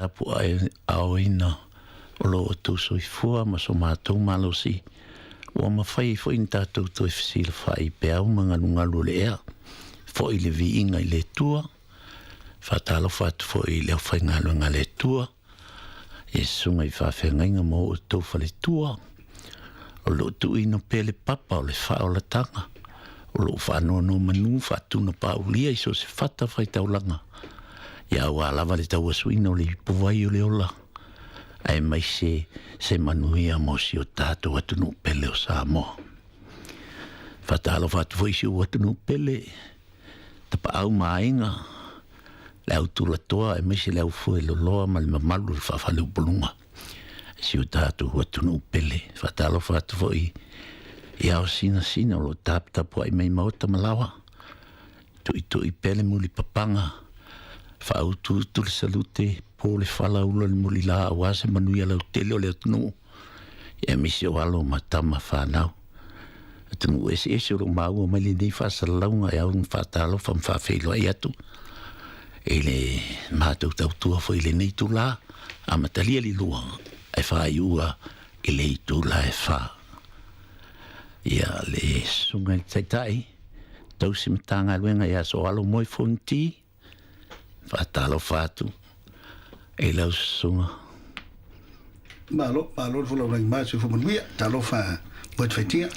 Tapuaaoina o lo outou soifua ma so matou malosi, ua mafai ai foi ona tatou toe fesilafai i peau ma galugalu o le ea. Foi le viiga i le Atua, faatalofa atu foi i le aufaigaluega a le Atua, i susuga i faafeagaiga ma o outou faletua, o lo o tuuina pea le papa o le faaolataga, o lo o faanonomanu faatunapaulia i so o se fata faitaulaga, ia aua lava le tauasuina o le ipuvai o le ola, aemaise se manuia mo si o tatou atunuu pele o Samoa. Faatalofa atu foi i si ou atunuu pele, Tapaau ma Aiga, le au tulatoa aemaise le au fueloloa ma le mamalu o le faafaleupoluga i si o tatou atunuu pele. Faatalofa atu foi i ao sinasina o lo o taputapuai mai maota ma laoa, tuitui pea le mulipapaga, faautuutu le salute, po le fala ula le mulila aua se manuia lautele o le atunuu, aemaise o alo ma tama fanau. Atunuu eseese o lo o maua mai lenei faasalalauga e au ona faatalofa ma faafeiloai atu i le matou tautua foi i lenei itula, amatalia le 2 ae faaiua i le itula e 4. Ia le susuga i le Taitai, tausi Matagaluega ia Soalo Moe Fonoti, faatalofa atu i lau susuga. Malo, malo le folau lagi mai, soifua manuia, talofa moe te.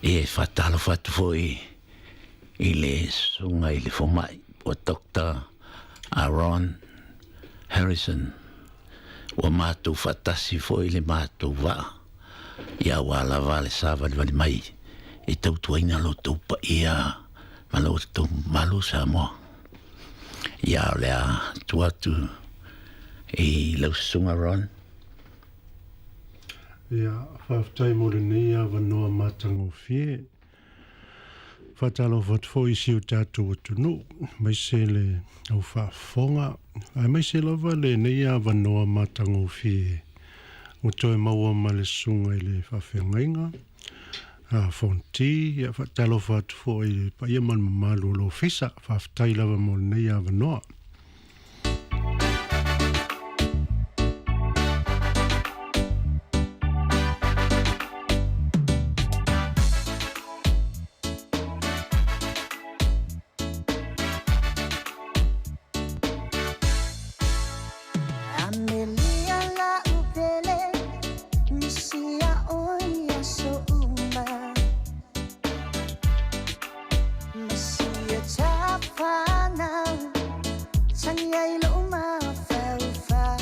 E faatalofa atu foi i le susuga i le fomai o Dr. Aaron Harrison, ua matou faatasi foi le matou vaa, ia aua lava le savalivali mai e tautuaina lo outou paia ma lo outou mamalu Samoa. Ia o le a tuu atu i lau susuga Ron. Ia, faafetai mo lenei avanoa matagofie. Faatalofa atu foi i si o tatou atunuu, aemaise le au faafofoga, aemaise lava lenei avanoa matagofie ua toe maua ma le susuga i le faafeagaiga a Fonti. Ia, faatalofa atu foi i le paia ma le mamalu o le ofisa. Faafetai lava mo lenei avanoa. Amelia la upele misia o ia so uma Masia tafanau Tangi ai lo mafaufau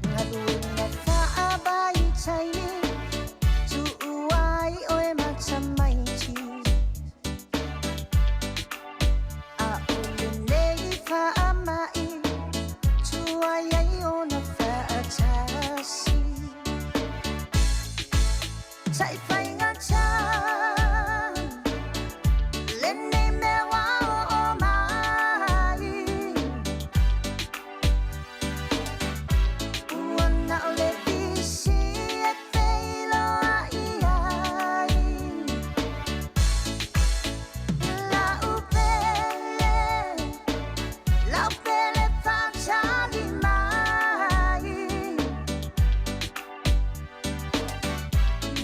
Ngaluenga faabai taimi Tuuai oe matamaiti A o lenei faamai Tuai ai ona faatasi Taifaiga Lenei mea ua oo mai Ua na o le visi e feiloai ai Lau pele, lau pele faatali mai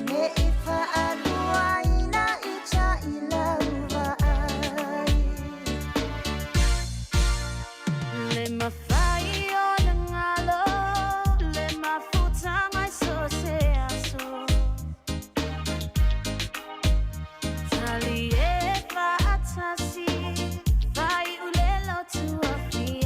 Me i faaluaina i taʻilau vaai Le mafai o le galo le mafutaga i so o se aso Tali e faatasi faiʻu le lotu afiafi.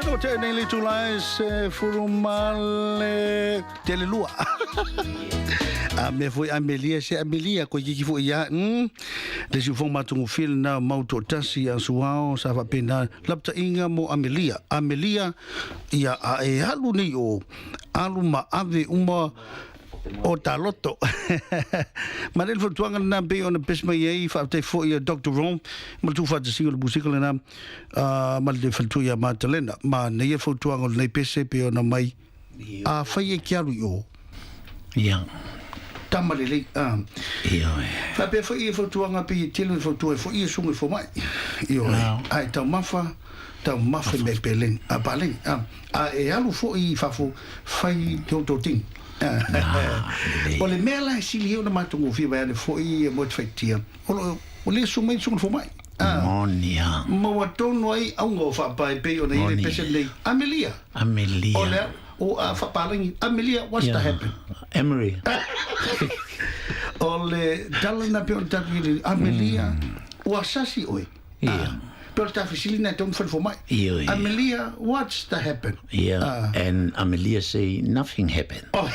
Ua tea nei le itula e 12. A mea foi Amelia se Amelia koe kiki foi ia le siufoga matagofie lena mau toatasi a Suao sa faapena lapataiga mo Amelia. Amelia ia a e alu nei o alu ma ave uma o taloto. Ma le fautuaga lena pei ona pesi mai ai faafetai foi ia Dr. Ron ma le tuufaatasiga o le musika lena ma le faletua ia Matalena. Ma nei fautuaga o lenei pese pei ona mai a fai e ke alu i o. Ia. Tama lelei. Ioe. Faapea foi i fautuaga pei e tele o fautua e foi e suga i fomai. Ioe. A e taumafa, taumafa i mea peleni, a paleni. A e alu foi i fafo, fai te ototini. O le mea la e sili ai ona matagofie vaeane foi e moe te faititia, o lo o le susu mai le susuga i le fomai. Moni a. Ma ua tonu ai auga o faapae pei ona i ai le pese lenei, Amelia! Amelia. O le o a faapalagi, Amelia, what's the happen? Emery. O le tala lena pei ona tatou i ai, Amelia, ua sasi oe. Ia. Pe o le tafesili lena e tau fai fomai. Ioe. Amelia, what's the happen? Yeah, and Amelia say nothing happen. Oh,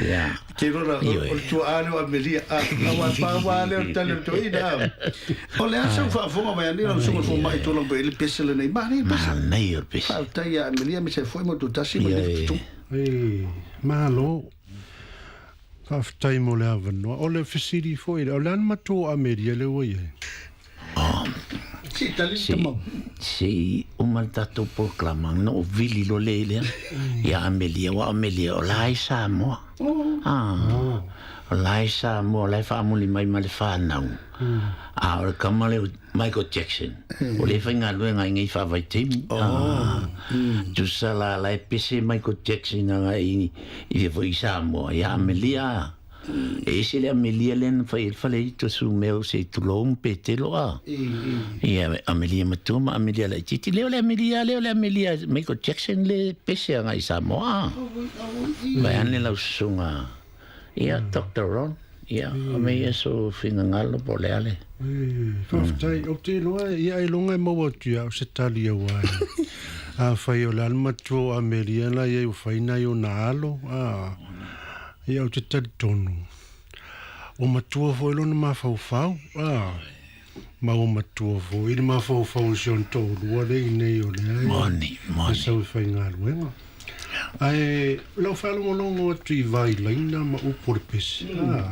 Yeah. Ke rora, o le tuaa lea o Amelia. Aua pa lea o le tali o le toeaina. O le a sau faafofoga mai ane lau susuga i le fomai tulaga pei le pese lenei. Manaia le pese. Manaia le pese. Faafetai ia Amelia me se foi mo tasi ma le fetu. Ei, malo. Faafetai mo le avanoa. O le fesili foi lea, o le a le matua o Amelia lea ua i ai? Si tali le tamau. Se i uma le tatou polokalama ona ou vili loa lea i lea ia Amelia, aua o Amelia o la e i Samoa. O la e i Samoa, o la e faamuli mai ma le fanau. A o le tama lea o Michael Jackson, o lea e faigaluega ai nei faavaitaimi. Tusa la, la e pese Michael Jackson agai i foi i Samoa ia Amelia. E ese le Amelia lea na fai ai le faleito sumeo se i tulou ma Petelo a. Ia Amelia matua ma Amelia laitiiti. Lea o le Amelia, lea o le Amelia Michael Jackson le pese agai i Samoa a. Vaeane lau susuga ia Doctor Ron, ia aumai ia sou finagalo po o le a le. Faafetai, ou te iloa ia ailoga e maua atu ia au se tali aua e afai o le a le matua o Amelia la i ai ua fai nai ona alo a. Ia ou te talitonu, ua matua foi lona mafaufau, a, ma ua matua foi le mafaufau o si ona toalua lea i inei o lea e Moni, moni. sau e faigaluega. Ae o lau faalogologo atu i vailaina ma upu o le pese, a,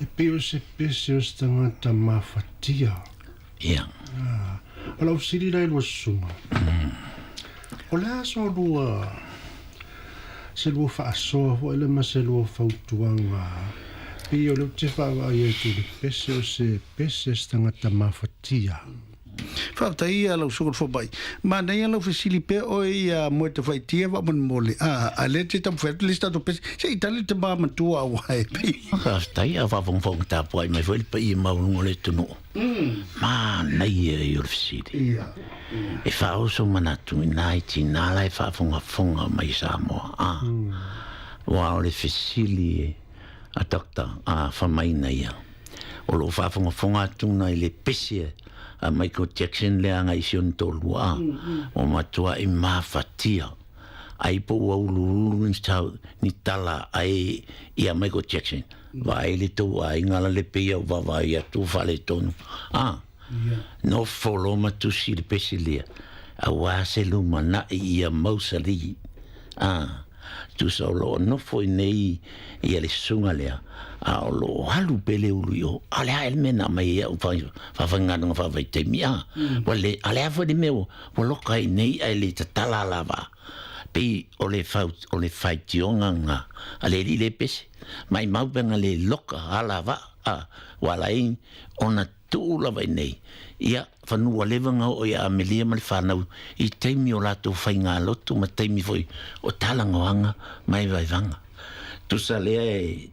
e pei o se pese o se tagata mafatia. Ia. A, o lau fesili la i lua susuga, o le a so lua, se lua faasoa foi lea ma se lua fautuaga, pei o lea ou te vaavaai atu i le pese o se pese a se tagata mafatia. Faafetai ia lau susuga i le fomai. Manaia lau fesili pea oe ia Moetawhaitia faamolemole. A, a lea te taumafai atu le isi tatou pese, se i tali le tama matua aua e pei. Faafetai, a faafogafoga tapuai mai foi le paia maualuga o le atunuu. Manaia ia o le fesili. E faaoso manatu i nai tinā la e faafogafoga mai i Samoa, a, aua o le fesili a Doctor, a Famaina ia, o lo o faafogafoga atu na i le pese a Michael Jackson lea agai i si ona toalua, a, ua matuai mafatia. Ai po ua uluulu ni tau, ni tala ai ia Michael Jackson. Vaai le tou aiga la le pei au vaavaai atu ua faaletonu. A, nofo loa ma tusi le pese lea, aua se lumanai ia mausali. A, tusa o lo o nofo i nei ia le susuga lea, a o lo o alu pea le ulu i o, a o le a ea le mea na aumai ai au faafaigaluega faavaitaimi, a, ua le, a o le a foi le mea ua Ua loka ai nei ae le tatala lava. Pei o le fau, o le faitioga nga a le alii le pese. Maimau pe nga le loka ala va a ua ala ai ona tuu lava i nei. Ia, fanua leva nga oo ia Amelia ma le fanau i taimi o latou faigalotu ma taimi foi o talagoaga ma evaevaga. Tusa lea e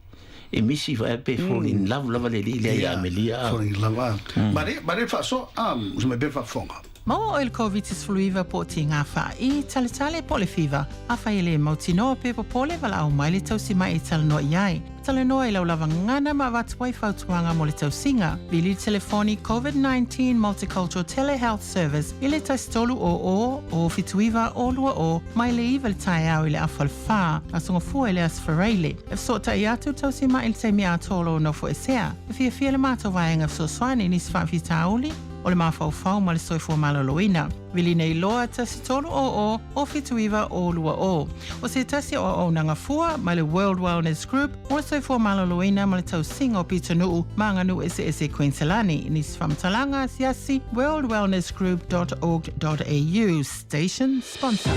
e misi foi pe fall in love lava le alii lea ia Amelia a. Fall in love a. Mare, mare faasoa a, se mai pe faafofoga. Maua ʻoe i le Koviti-19 po o tīgā fāʻī, taletale po o le fiva. Afai e le mautinoa pe popole, valaau mai le tausi maʻi e talanoa i ai. talanoa i lau lava gagana ma avatu ai fautuaga mo le tausiga. Vili le telefoni COVID-19 Multicultural Telehealth Service i le 1 3 0 0 7 9 0 2 0 mai le 9 i le taeao i le afa o le 4, Aso Gafua i le Aso Faraile. E fesootai atu le tausimaʻi i le taimi atoa o lou nofoesea. E fiafia le matou vaega fesoasoani i nisi faafitauli o le mafaufau ma le soifua maloloina. Vili nei loa 1 3 0 0 7 9 0 2 0. O se tasi o auaunaga fua mai le World Wellness Group mo le soifua maloloina ma le tausiga o pitonuu ma aganuu eseese i Kuiniselani. Nisi faamatalaga asiasi worldwellnessgroup.org.au Station Sponsor.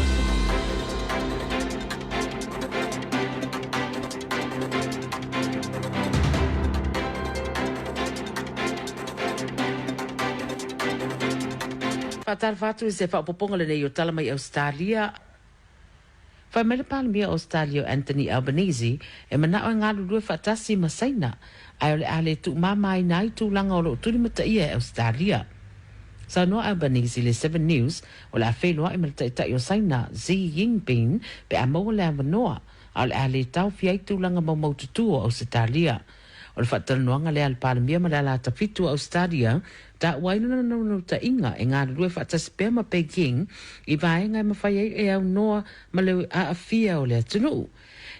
Faatalofa atu i se faaopoopoga lenei o Tala Mai Ausetalia. Fai mai le Palemia o Ausetalia o Anthony Albanese e manao e galulue faatasi ma Saina ae o le a le tuumamaina ai tulaga o lo o tulimataia e Ausetalia. Saunoa Albanese i le Seven News o le a feiloai ma le Taitai o Saina Xi Jinping pe a maua le avanoa a o le a le taofia ai tulaga maumaututu o Ausetalia. O le faatalanoaga lea a le Palemia ma le Alatafitu o Ausetalia, taua ai lona naunautaiga e galulue faatasi pea ma Beijing i vaega e mafai ai e aunoa ma le aafia o le atunuu.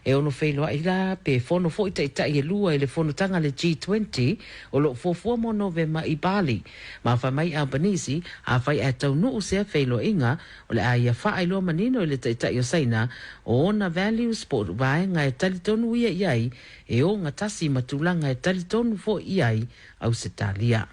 E ono feiloai la pe fono foi taitai e lua i le fonotaga a le G20 o lo o fuafua mo Novema i Bali. Ma fai mai Albanese, afai ae taunuu sea feiloaiga, o le a ia faailoa manino i le Taitai o Saina o ona values po o vaega e talitonu ia i ai e ogatasi ma tulaga e talitonu foi i ai Ausetalia.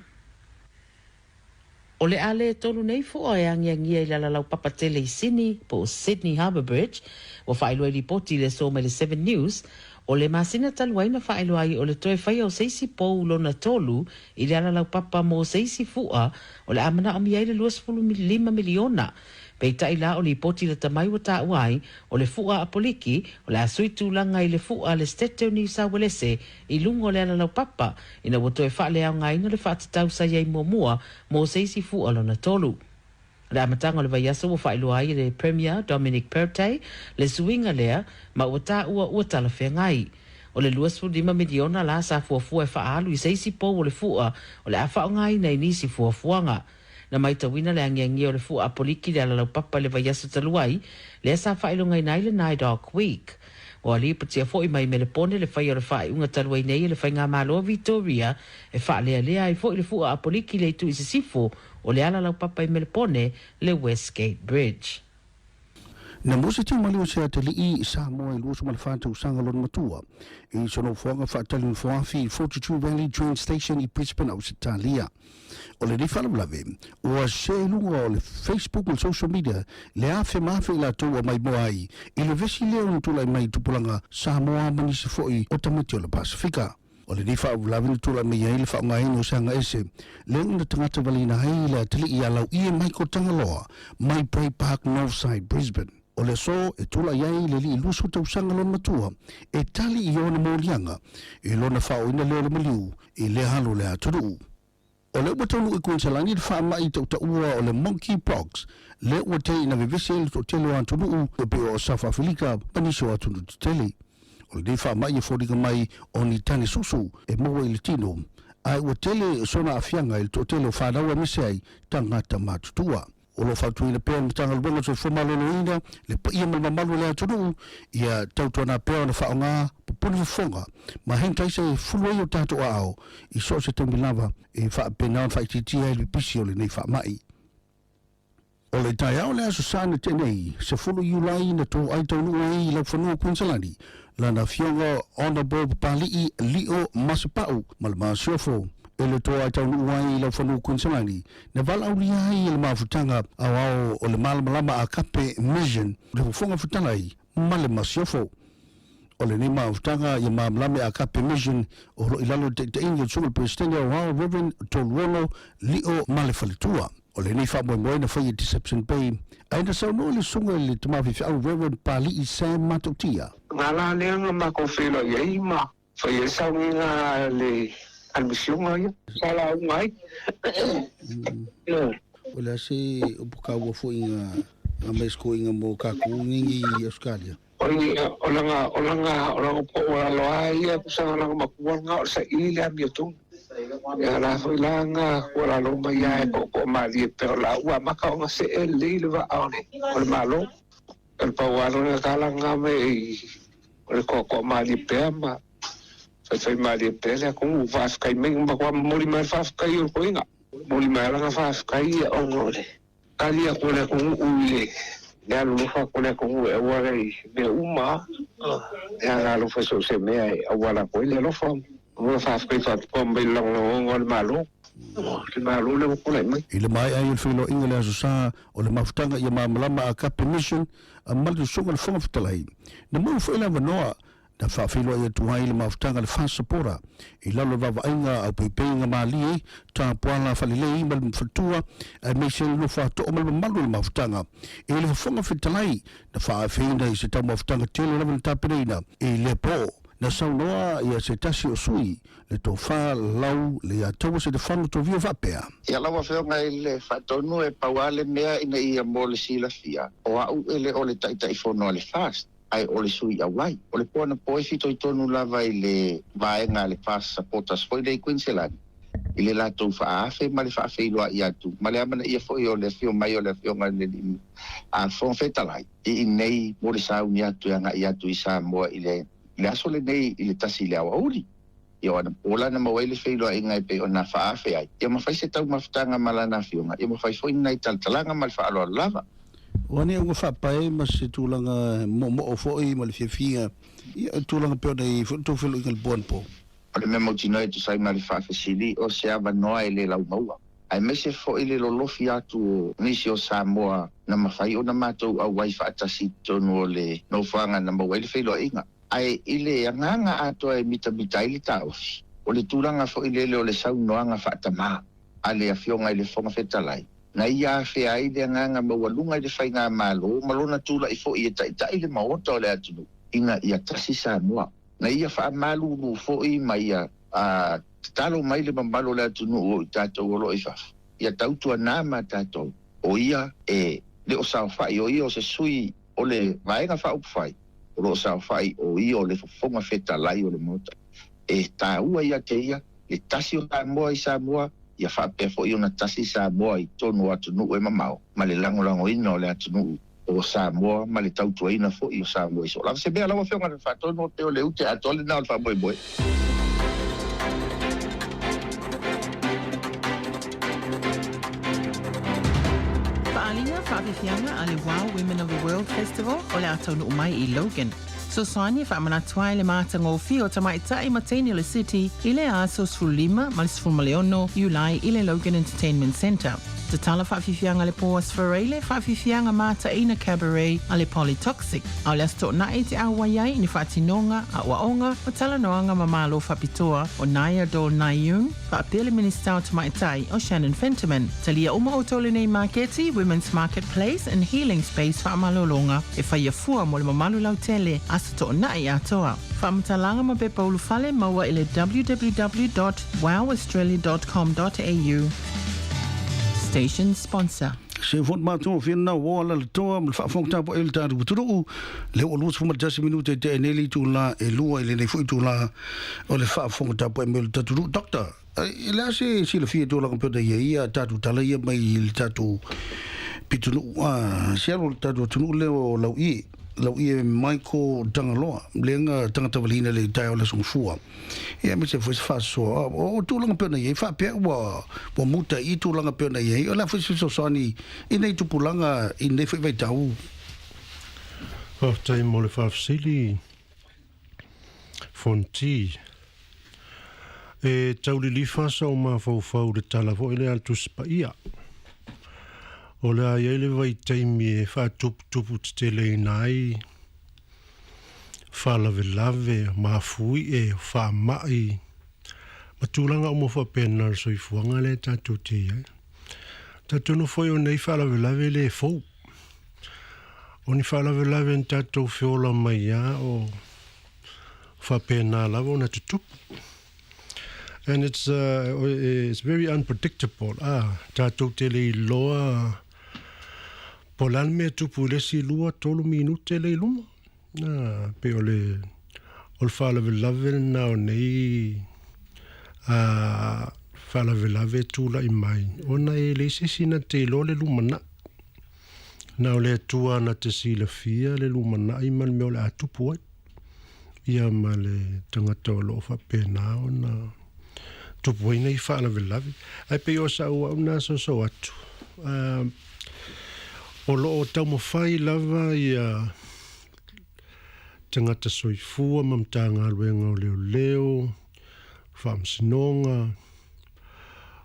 O le a le tolu nei fua e agiagia i le alalaupapa tele i Sini po o Sydney Harbour Bridge, ua faailoa i lipoti i le aso mai le Seven News, o le masina talu ai na faailoa ai o le toe faia o se isi pou lona tolu i le alalaupapa mo se isi fua o le a manaomia ai le 25 miliona. Peitai la o lipoti lata mai ua taua ai o le fua a Apoliki o le a sui tulaga i le fua a le Setete o Niu Sauelese i luga o le alalaupapa ina ua toe faaleaogaina le faatatau sa i ai muamua mo se isi fua lona tolu. O le amataga o le vaiaso ua faailoa ai e le Premier Dominic Perrottet le suiga lea ma ua taua ua talafeagai. O le 25 miliona la sa fuafua e faaalu i se isi pou o le fua o le a faaaogaina i nisi fuafuaga. Na maitauina le agiagia o le fua Apoliki i le alalaupapa i le vaiaso talu ai, lea sa faailogaina ai le Naidoc Week. Ua lipotia foi mai Melepone le faia o le faaiuga talu ai nei e le Faigamalo a Vitoria e faalealea ai foi le fua Apoliki i le itu i sisifo o le alalaupapa i Melepone, le Westgate Bridge. Na maua se tiumali o se atalii Samoa i 24 tausaga lona matua i sona nofoaga faatali nofoafi i Fortitude Valley Train Station i Brisbane, Ausetalia. O lenei faalavelave ua share i luga o le Facebook ma le social media le afe ma afe i latou ua maimoa ai i le vesi lea ona tulai mai i tupulaga Samoa ma nisi foi o tamaiti o le Pasefika. O lenei faalavelave na tulai mai ai le faaaogaina o se aga ese lea na tagata valeina ai le atalii ia Lauie Michael Tagaloa mai Bray Park Northside, Brisbane. O le aso e tulai ai le alii 20 tausaga lona matua e tali i ona moliaga i lona faaoina lea o le maliu i lea alo o le atunuu. O lea ua taunuu i Kuiniselani le faamai tautaua o le Monkey Pox, lea ua tei ina vevesi ai le toatele o atunuu e pei o South Afelika ma nisi o atunuu tetele. O lenei faamai e foliga mai o ni tane susu e maua i le tino, ae ua tele sona aafiaga i le toatele o fanau aemaise ai tagata matutua. O lo o fautuaina pea e le Matagaluega o le Soifua Maloloina le paia ma le mamalu o le atunuu ia tautuana pea ona faaaoga pupuni fofoga ma sanitizer e fulu ai o tatou aao i so o se taimi lava e faapena ona faaitiitia ai le pipisi o lenei faamai. O le taeao o le Aso Sa na tea nei, 10 Iulai na toai taunuu ai i Laufanua o Kuiniselani lana afioga Honourable Papali'i Lio Masepau ma le Masiofo e le toai taunuu ai i Laufanua o Kuiniselani Na valaaulia ai e le mafutaga aoao o le Malamalama Agape Mission le Fofoga Fetalai ma le Masiofo. O lenei mafutaga ia Malamalame Agape Mission o lo o i lalo i le taitaiga o le Susuga i le Peresetene Aoao Rev. Toluono Lio Malefaletua. O lenei faamoemoe na faia i Deception Bay ae na saunoa le Susuga i le Tama Faifeau Rev. Pali'i Sam Matautia. Nga la lea na matou feiloai ai ma Fai ai sauniga a le misiona ia sa lauga ai. O le a se upu kaua foi nga nga mai skoinga mo kakou ngingi i Australia? O laga, o laga, o laga po'o lalo a ia tusa laga matua lena o le saili le amiotonu. Ia la foi la ga tuualalo mai a e to'oto'o malie pea o la ua amata ona se'e lelei le vaa o le o le Malo. O le pau a lona tala lena me i o le to'oto'o malie pea ma faifai malie pea le atunuu. Faafetai mai na matua momoli mai le faafetai o le toeaina. Momoli mai lana faafetai ia ona o le tali atu a le atunuu i le le alolofa atu o le atunuu e auala i mea uma a. Le alolofa i so o se mea e auala atu ai le alofa. Ua faafetai faapitoa mai i le lagolagoina o le Malo, le Malo lea ua tulai mai. I le maea ai o le feiloaiga i le Aso Sa o le mafutaga ia malamalama a Kape Mission ma le Susuga i le Fofoga Fetalai, na maua foi le avanoa na faafeiloai atu ai le mafutaga a le FAST Supporter i lalo o le vaavaaiga a Peipeiga Malie, Tapuala Falelei ma le Faletua aemaise le nofo atoa ma le mamalu o le mafutaga i le Fofoga Fetalai na faaafeina i se taumafutaga tele lava na tapenaina i lea po. Na saunoa ia se tasi o sui, le Tofa Lau Leiataua Setefano Tovio faapea. Ia lau Afioga i le Faatonu, e pau lava le mea ina ia mo le silafia, o au e le o le Taitaifono a le FAST, ae o le sui auai. O le po anapo e fitoitonu lava i le vaega a le FAST Supporters foi lea i Kuiniselani, i le latou faaafe ma le faafeiloai atu, ma le amanaia foi o le afio mai o le Afioga i le Alii Fofoga Fetalai i inei mo le sauni atu e agai atu i Samoa i le le aso lenei i le tasi i le aoauli. Ia o anapo la na maua ai le feiloaiga e pei ona faaafe ai, ia ma fai se taumafataga ma lana afioga, ia ma fai foi ni nai talatalaga ma le faaaloalo lava. Ua nei ua faapae ma se tulaga moomoo foi ma le fiafia, ia o le tulaga pei ona i ai foi le tou feiloaiga i le po anapo. O le mea mautinoa e tusa ai ma le faafesili, o se avanoa e le laumaua, aemaise foi le lolofi atu o nisi o Samoa na mafai ona matou auai faatasi i totonu o le nofoaga na maua ai le feiloaiga. Ae i le agaga atoa e mitamita ai le taofi, o le tulaga foi lele o le saunoaga faatamā a le Afioga i le Fofoga Fetalai, na ia afea ai le agaga maualuga i le Faigamalo ma lona tulai foi e taitai le Maota o le atunuu ina ia tasi Samoa. Na ia faamalulu foi ma ia tatalo mai le mamalu o le atunuu o i tatou o lo o i fafo, ia tautuana ma tatou, o ia e le o saofai, o ia o se sui o le Vaega Faaupufai o lo o saofai, o ia o le Fofoga Fetalai o le Maota. E taua ia te ia le tasi o Samoa i Samoa, ia faapea foi ona tasi Samoa i totonu o atunuu e mamao ma le lagolagoina o le atunuu o Samoa ma le tautuaina foi o Samoa i so o lava se mea. Lau Afioga i le Faatonu, e pei o le ute atoa lena o le faamoemoe. Faaaliga Faafiafiaga a le Wow Women of the World Festival o le a taunuu mai i Logan. Fesoasoani e faamanatu ai le matagofie o tamaitai ma teine o le City i le aso 15 ma le 16 Iulai i le Logan Entertainment Centre. Tatala faafiafiaga le po Aso Faraile, faafiafiaga mataina cabaret a le Polytoxic. A o le Aso Toonai te auai ai i ni faatinoga, aoaoga, ma talanoaga ma malo faapitoa o Naya Dol Nayun, faapea le Minisita o Tamaitai o Shannon Fentiman. Talia uma outou lenei maketi, Women's Marketplace and Healing Space faamalologa e faia fua mo le mamalu lautele, Aso Toonai atoa. Faamatalaga ma pepa ulufale maua i le www dot wowaustralia dot com dot au. Station Sponsor. Se fo matou fia na o ala le toa ma le faafofoga tapuai o le tatou atunuu lea ua 21 minute e tea nei le itula e lua i lenei foi itula o le faafofoga tapuai mai o le tatou atunuu. Doctor, e le a se silafia i tulaga pei ona i ai a tatou tala ia mai i le tatou pitonuu a se alo o le tatou atunuu lea o Lauie, Lauie Michael Tagaloa lea na tagatavaliina i le taeao o le Aso Gafua. Ia aemaise foi se faasoa o tulaga pei ona i ai faapea ua ua muta i tulaga pei ona i ai o le a foi se fesoasoani i nei tupulaga i lenei foi vaitau. Faafetai mo le faafesili Fonti. E tau lilifa sou mafaufau i le tala foi lea a le Tusi Paia. O le a i ai le vaitaimi e faatuputupu teteleina ai faalavelave, mafuie, faamai, ma tulaga uma faapena o le soifuaga lea tatou te i ai. Talitonu foi o nei faalavelave e le fou. O ni faalavelave na tatou feola mai lava o faapena lava ona tutupu. And it's, it's very unpredictable. Ah, tatou te le iloa po o le a le mea e tupu i le isi lua, tolu minute lea i luma. Pei o le o le faalavelave lena o nei faalavelave e tulai mai ona e leai se isi na te iloa le lumanai. Na o le Atua na te silafia le lumanai ma le mea o le a tupu ai. Ia ma le tagata o lo o faapena ona tupu ai nei faalavelave. Ae pei o sa'u a'u na soso atu, o lo o taumafai lava ia tagata soifua ma Matagaluega o Leoleo, Faamasinoga,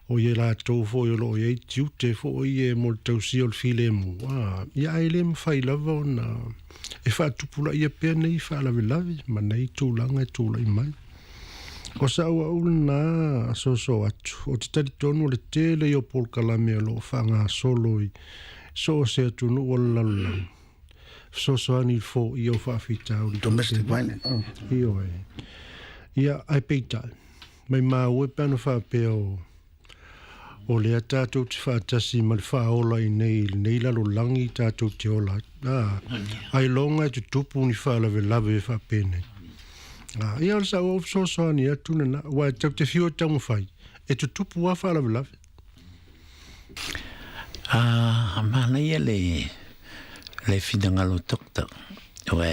o ia latou foi o lo o i ai tiute foi ia mo le tausia o le filemu, ia ae le mafai lava ona e faatupulaia pea nei faalavelave ma nei tulaga e tulai mai. O sa'u a'u lena soso atu, ou te talitonu o le tele ia o polokalame o lo o faagasolo i so o se atunuu o le lalolagi, fesoasoani i le foia o faafitauli. Domestic violence. Ioe. Ia, ae peitai, maimau e pe ana faapea o lea tatou te faatasi ma le faaola i nei lenei lalolagi tatou te ola ai. Ailoga e tutupu ni faalavelave e faapenei. Ia o le sa'u a'u fesoasoani atu lena, aua e tatou te fiu e taumafai, e tutupu lava faalavelave. Manaia le finagalo doctor, aua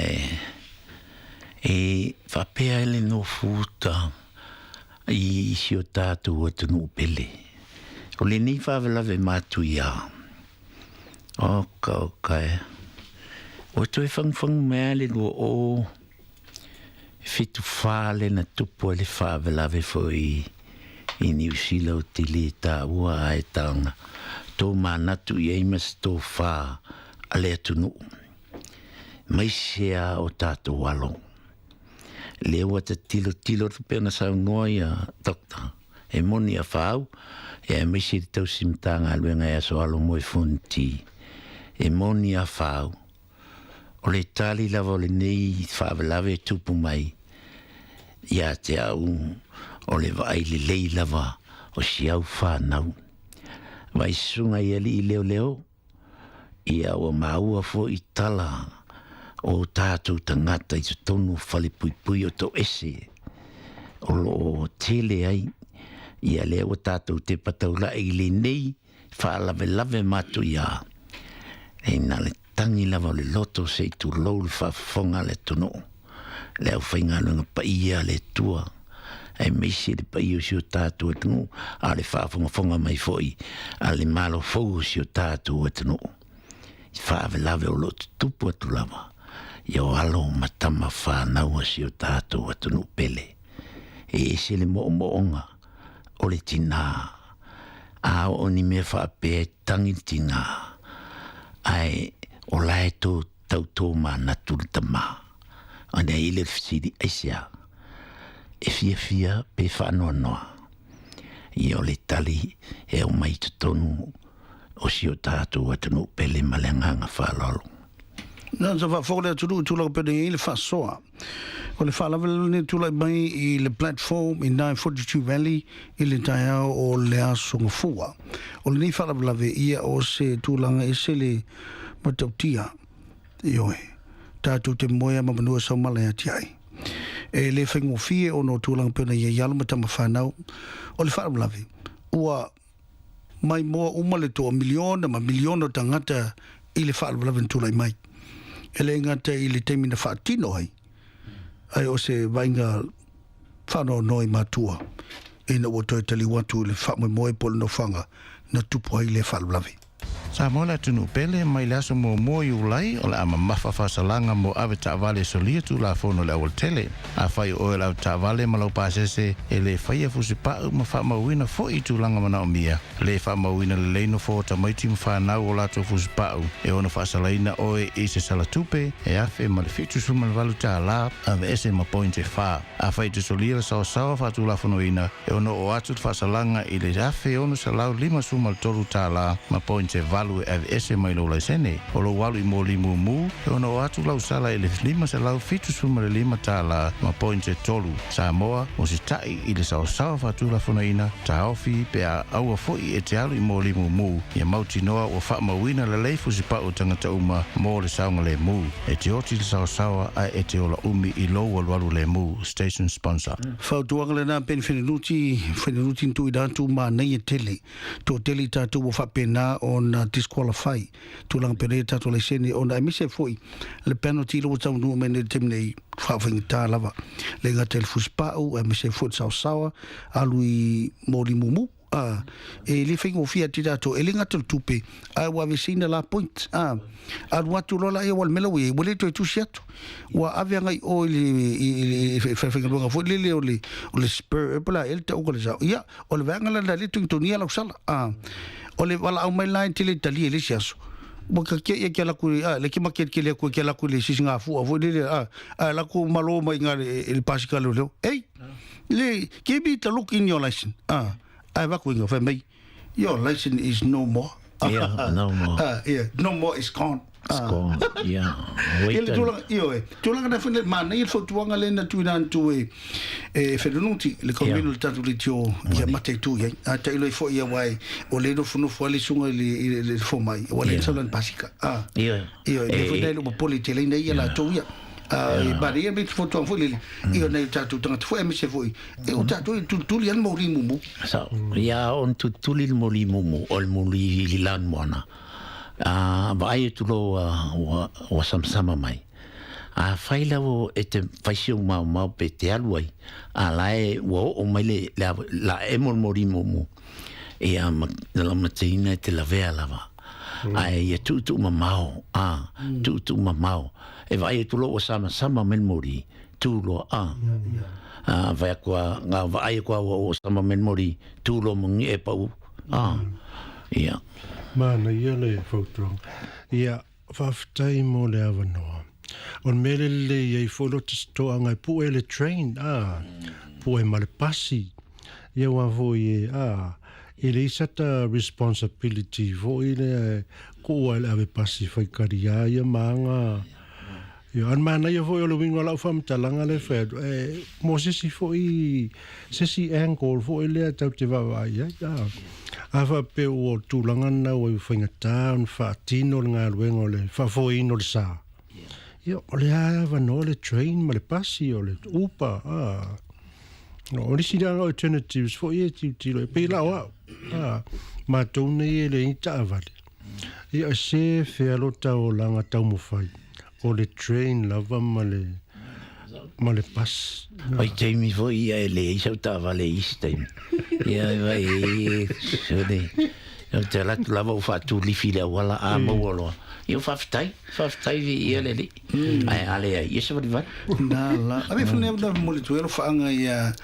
e faapea ai le nofuta i si o tatou atunuu pele. O lenei faalavelave matuia, oka oka e, ua toe fagufagu mai lava le 2074 le na tupu ai le faalavelave foi i Niu Sila o te lē taua ae taga tomanatu i ai ma se tofā a le atunuu maise a o tatou alo. Lea ua tatilotilo atu pei ona saunoa ia doctor e moni a faau ia aemaise le tausi Matagaluega e aso alo mo e fonoti e moni a faau. O le tali lava o lenei faalavelave e tupu mai ia te au o le vaai lelei lava o si au whānau. Vai susuga i alii leoleo, ia ua maua foi tala o tatou tagata i totonu o falepuipui o toese o lo o tele ai ia lea ua tatou tepa taula'i i lenei faalavelave matuia. E na le tagi lava o le loto se i tulou le faafofoga a le atunuu, le aufaigaluega paia a le Atua, aemaise le paia o si o tatou atunuu, a o le faafogafoga mai foi a le Malo fou o si o tatou atunuu i faalavelave o lo o tutupu atu lava ia o alo ma tama whānau a si o tatou atunuu pele. E ese le moomooga o le tinā, a oo ni mea faapea e tagi le tinā, ae o la e tō tautō manatu le tamā. Ona i le fesili aisea, e fiafia pe faanoanoa. Ia o le tali e aumai i totonu o si o tatou atunuu pele ma le agaga faaaloalo. Na sa faafofoga le atunuu i tulaga pei ona i ai le faasoa. O le faalavelave lenei tulai mai i le platform i 942 Valley i le taeao o le aso Gafua. O lenei faalavelave ia o se tulaga ese le matautia. Ioe, tatou te moea ma manua saumala ia te ai. E le faigofie ona o tulaga pei ona i ai alo ma tama whanau. O le faalavelave, ua maimoa uma le toa miliona ma miliona o tagata i le faalavelave na tulai mai. E le gata i le taimi na faatino ai, ae o se vaaiga faanoanoa i matua ina ua toe taliu atu i le faamoemoe po o le nofoaga na tupu ai lea faalavelave. Samoa le atunuu pele, mai le aso muamua o Iulai, o le a mamafa faasalaga mo avetaavale e solia Tulafono i le aualatele. Afai o oe o le avetaavale ma lau pasese e le faia fusipau ma faamauina foi i tulaga manaomia, le faamauina lelei nofoa o tamaiti ma fanau o latou fusipau, e ono faasalaina oe i se salatupe e $1,078, aveese ma points e fa. Afai e te solia le saosaoa faatulafonoina, e ono oo atu le faasalaga i le $1,653 ma points e valu. alu e aveese mai lou laisene. O lou alu i moli mumu, e ono oo atu lau sala i le $575 tala ma points e tolu. Samoa, usita'i i le saosaoa faatulafonoina, taofi pe a aua fo'i e te alu i moli mumu, ia mautinoa ua faamauina lelei fusipa'u o tagata uma mo le saogalemu. E te oti le saosaoa ae e te ola umi i lou alualu lemu. Station sponsor. Fautuaga lena Ben Fenenuti, Fenenuti na tuuina atu manaia tele. Toatele i tatou ua faapena ona disqualify tulaga pea nei tatou laisene ona aemaise ai foi le penalty lea ua taunuu mai nei i le taimi nei faafaigata lava le gata i le fusipau aemaise ai foi le saosaoa alu i moli mumu a e le faigofie atu i tatou e le gata i le tupe ae ua aveseina la point a alu atu loa laia ua le mea la ua i ai ua le toe tusi atu ua ave agai o i le i le falefaigaluega foi lele o le o le spur po o le a ea le tauga o le sao ia o le vaega la lena lea e togitogia lau sala a o le valaau mai la e te le talia i le isi aso ua ka kia ia kia laku a le ke makelikeli aku kia laku le sisigafua foi lele a a laku malo mai nga le le pasika leo leo ei le give me the look in your license a ai vaku inga fai mai your license is no more Yeah, no more. Yeah, no more is gone. It's gone. Yeah. Ia le tulaga, ioe, tulaga na whene, mānei le fautuaga le na tuina atu e, e Whenunuti, le kaumenu le tātou leitio, ia mate i tū iai. A ta ilo i fo ia wai, o le nofonofo ale sunga i le, i le, le fo mai, wa le yeah. saulan pasika. A, yeah. Ioe, le fo nei lo poli te leina ia la tau ia. A, e mare ia me te fautuaga foi lele, ia nei o tātou tangata foi, aemaise foi, e o tātou e tulituli ana mauri mumu. So, ia on tulituli le moli mumu, o le moli i lan moana. A, vaai atu loa ua, ua samasama mai. A fai lava e te fai si ou maomao pe te alu ai, a la e ua oo mai le, le, la emo le moli mumu, ia ma, laumateina e te lavea lava. Ae ia tuutuu mamao, a, tuutuu mamao. E vaai atu loa ua samasama mai le moli, tu loa, a. A, vai aku a, nga vaai aku a ua oo sama mai le moli, tu loa ma ngie pau, a. Ia. Manaia le fautuaga. Ia, faafetai mo le avanoa. O le mea lelei ai foi lo te toaga e pue le train, a, pue ma le pasi. Ia aua foi e, a, e leai sata responsibility foi lea e kuua e le ave pasi faikaliā ia ma aga. Ia, a o le manaia foi o le uiga o lau faamatalaga lea e fai atu, e, mo se isi foi, se isi angle foi lea tatou te vaavaai ai, a. A faapea ua o le tulaga lena ua faigata ona faatino le galuega o le faafoeina o le sa, ia, o lea lava e avanoa le train ma le pasi, o le Uber, a. O le isi lea alternatives foi e tilotilo ai, pei la o au, a, matou nei e leai ni taavale. Ia, se fea lo ta olaga taumafai, o le train lava ma le, ma le bus. Pai taimi foi ia e leai sau taavale i isi taimi. Ia, vai, e, e, te alu atu lava ua faatulifi i le auala, a maua loa. Ia, faafetai, faafetai viia le Alii. Ae a leai, ia savalivali. Na la. Ave fo nei na moli tu elo whaanga ia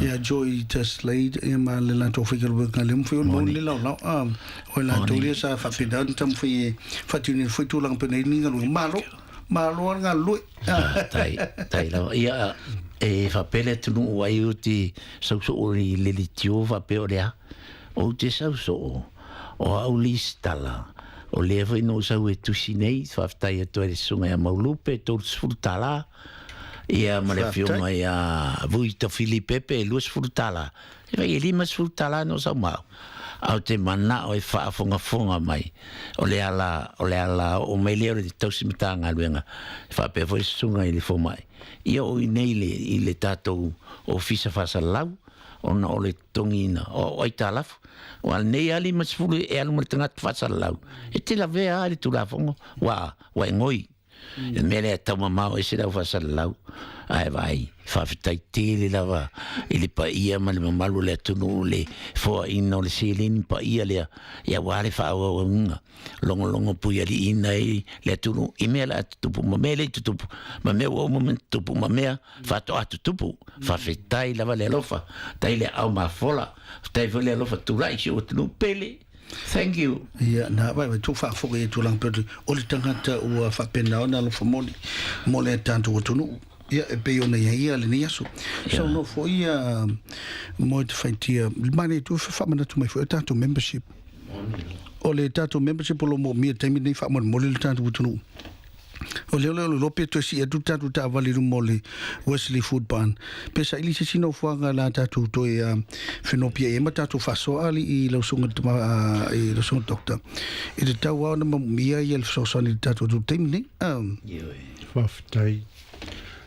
ia Joy Slade ia ma le latou whaikaluega le mawhai o le mauni le lao lao. A o le latou lia sa whawhina ni tamu whai e whatiuni le whai tūlanga pena i ni ngaluega. Malo, malo ala ngā lue. Tai, tai lava. Ia, e whapele atunuu ai o te sausoo i le litio whapea o le a. O te sausoo, o au listala, o lea foi na ou sau e tusi nei, faafetai atu ai le susuga ia Maulupe, 30 tala, ia ma le afioga ia Vui Tafili Pepe, 20 tala. E vai e 50 tala na ou sau ma au. A o te manao e faafogafoga mai, o le ala, o le ala oo mai lea o le tausi Matagaluega, e faapea foi le susuga i le fomai, ia oo i nei i le tatou Ofisa Faasalalau, ona o le totogiina o aitalafu. Ua nei lava 50 e alu ma le tagata faasalalau, e te lavea lava i le Tulafono, ua, ua e ngoi. I le mea lea e taumamao ese le au faasalalau, ae vaai, faafetai tele lava i le paia ma le mamalu o le atunuu le foaina o le seleni paia lea, ia aua le faaauauina. Logologo puialiiina ai le atunuu i mea la tutupu ma mea le tutupu, ma mea ua uma ona tutupu ma mea faatoa tutupu. Faafetai lava le alofa, faafetai le aao mafola, faafetai foi le alofa tulai i si ou atunuu pele. Thank you. Ia, na, vai, vai, tou faafofoga i tulaga pei o le tagata ua faapena ona alofa moni mo le tatou atunuu. Ia, e pei ona i ai ia lenei aso. Saunoa foi ia mo te whaitia, mane tu whaamanatu mai foi o tatou membership. O le tatou membership o lo o moomia i le taimi lenei faamolemole le tatou atunuu. O lea o le iloa pe toe sii atu le tatou taavale i luma o le Wesley Food Barn pe saili se isi nofoaga la tatou toe fenopiai ai ma tatou faasoa alii i lau susuga tama i lau susuga doctor e tatau lava ona maumia ia le fesoasoani i le tatou atunuu i le taimi lenei. Faafetai.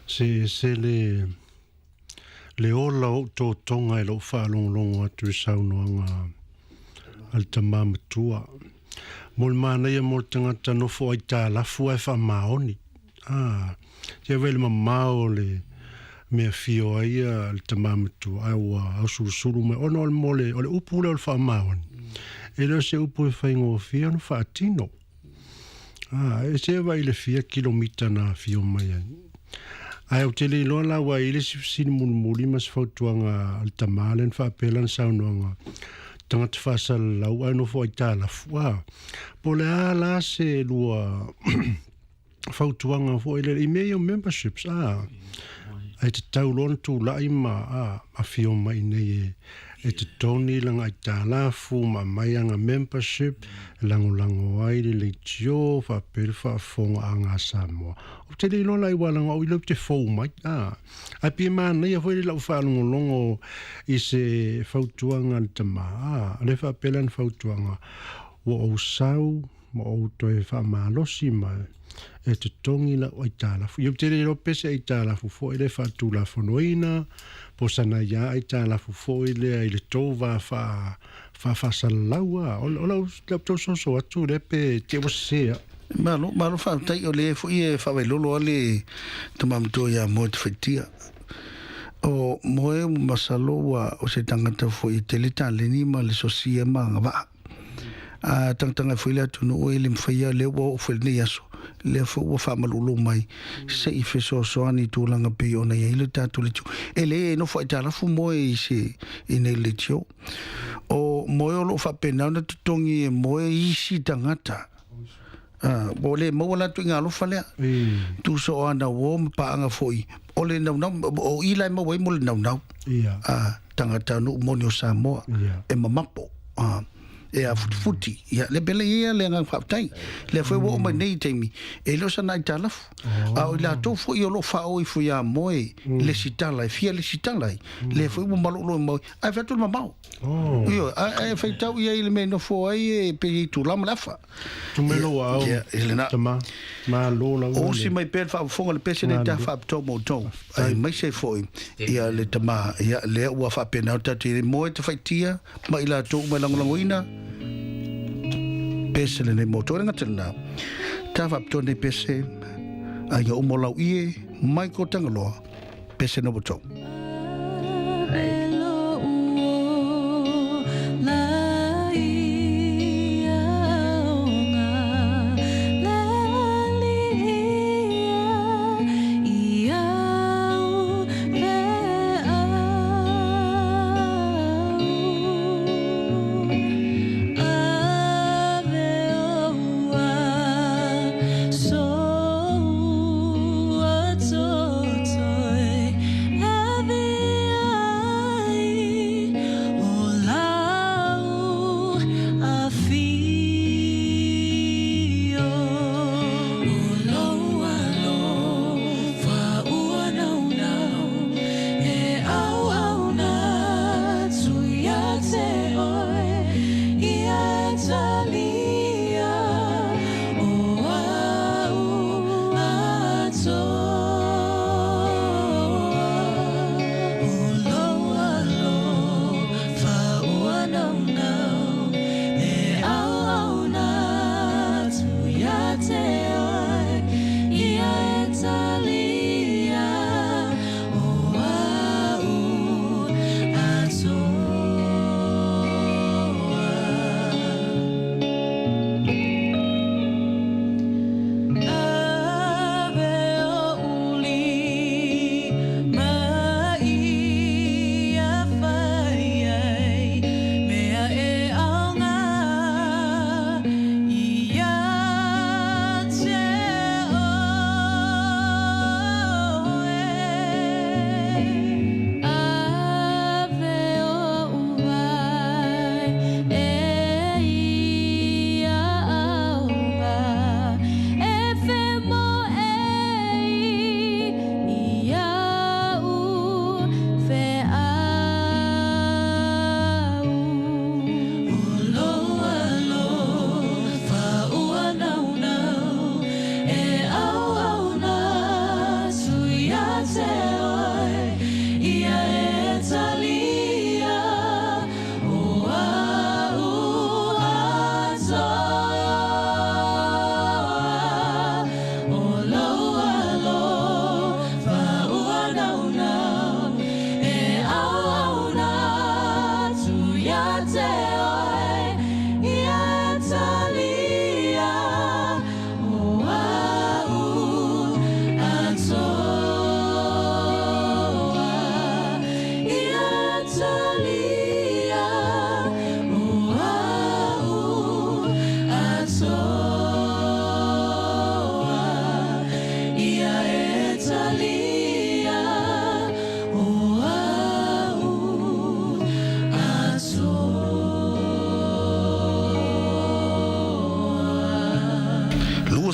Se se le le ola o ou totoga i lou faalogologo atu i saunoaga a le tama matua. Mo le manaia mo le tagata nofo aitalafu ae faamaoni. A, se ave i le mamao o le mea fio ai a le tama matua ae ua ausulusulu mai ona o le mo le o le upu lea o le faamaoni. E le o se upu e faigofie ona faatino. A, e se vaai i le fia kilomita na afio mai ai. Ae ou te le iloa la ua i ai le isi fesili mulimuli ma se fautuaga a le tama lea na faapea lana saunoaga, tagata faasalalau ae nofo aitalafu. A, po o le a la se lua fautuaga foi lele i mea ia o memberships, a, ae tatau loa ona tulai ma a, afio mai i inei e, e totogi lana aitalafu ma aumai ana membership e lagolago ai le leitio faapea le faafofoga a ga Samoa. Ou te le iloa la i ualaga o i lea ou te fou mai, a, ae pei e manaia foi le lau faalogologo i se fautuaga a le tama, a, lea faapea lana fautuaga, ua ou sau ma ou toe faamalosi ma e totogi lau aitalafu. Ia ou te le iloa pe se aitalafu foi lea faatulafonoina, po o sana ia aitalafu foi lea i le tou va faa faafaasalalau a. O, o lau, lau tau soso atu lea pe te ua sese au. Malo, malo faafetai, o lea foi e faavailolo lava le tama matua ia Moe Tafaitia. O Moe masalo ua o se tagata foi e tele taleni ma le sosia ma agavaa. A tagataga foi le atunuu e le mafai lea ua oo foi i lenei aso, lea foi ua faamaluulu mai se i fesoasoani i tulaga pei ona i ai le tatou leitio. E le nofo aitalafu moe i se i nei leitio. O moe o lo o faapena ona totogi e moe isi tagata. Ua le maua la tuiga alofa lea. Tusa o ana uo ma paaga foi, o le naunau, o i la e maua ai mo le naunau. Tagata nuu moni o Samoa, e mamapo. E afutifuti. Ia, le pele ia le agaga faafetai. Lea foi ua oo mai nei i taimi, e le o sana aitalafu. A o i latou foi o lo o faaoo ifo ia moe le sitala, e fia le sitala ai, lea foi ua malolo mai, ae fai atu le mamao. Ioe, ae faitau i ai i le mea e nofo ai e pei e itula ma le afa. Tu mai lou aao, tama, malo lava le. Osi mai pea le faafofoga le pese nei ta faapitoa mo outou. Aemaise foi ia le tama, ia lea ua faapena ona tatou i ai, moe tafaitia ma i latou uma e lagolagoina pese lenei mo outou. E le gata i lena, ta faapitoa nei pese, aiga uma o Lauie, Michael Tagaloa, pese no outou.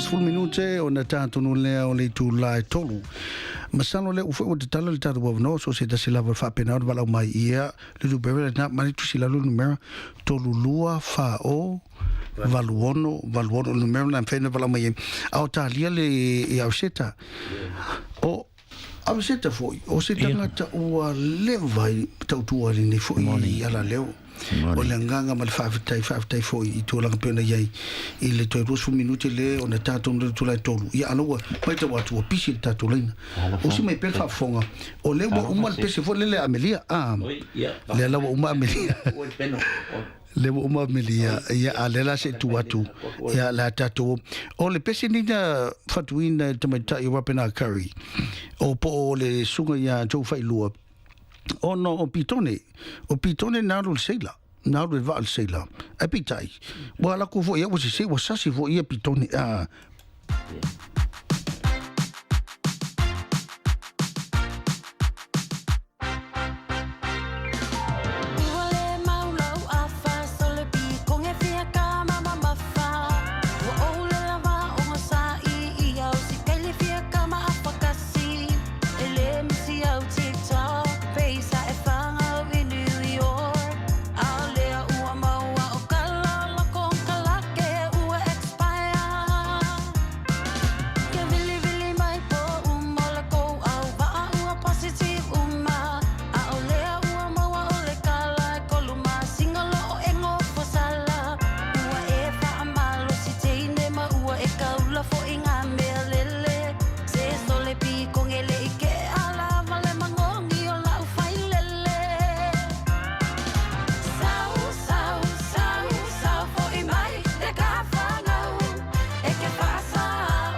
20 minute ona tātonu lea o le itulā e 3. Masalo lea ua foi ua tatala le tatou avanoa so o se tasi lava o le faapena ona valaau mai ia le numera lena mani tusi i lalo le numera 32 4 0 8 6 8 6 o le numera lena e mafai ona valaau mai ai a o talia le i Auseta. O Auseta foi o se tagata ua leva i tautua i lenei foi alaleo. O le agaga ma le faafetai, faafetai foi i tulaga pei ona i ai i le toe 20 minute le ona tatou le itula e 3. Ia a la ua matau atu ua pisi le tatou laina. Usi mai pea le faafofoga, o lea ua uma le pese foi lele a Amelia. A, lea la ua uma Amelia. Lea ua uma Amelia, ia a lea la se i tu atu, ia la tatou. O le pese nei na fatuina e le tamaitai o Rapena Curry, o po o le susuga ia Joe Failua, Ona o Pitone, o Pitone na alu i le seila, na alu i le vaa i le seila. Ae peitai, ua alu atu foi ia ua sese, ua sasi foi ia Pitone, a. Ua le mau lau afa sole pikoge fia ka mama mafa. Ua ou le lava o nga sa'i i au si kaili fia ka ma afa kasi. E le misi au TikTok peisa e whangau i New York. A o lea ua maua o kala o loko kalake ua expire. Ke vilivili mai po uma o le kou au waa ua positive uma. A o lea ua maua o le kala e kolu masinga lo o e ngofo sala. Ua e whaamalo si teine ma ua e kaula fo i ngā mea lele. Se sole piko ngele i ke ala vale mangongi o lau whailele. Sau, sau, sau, sau fo i mai te ka whanau. E ke whaasa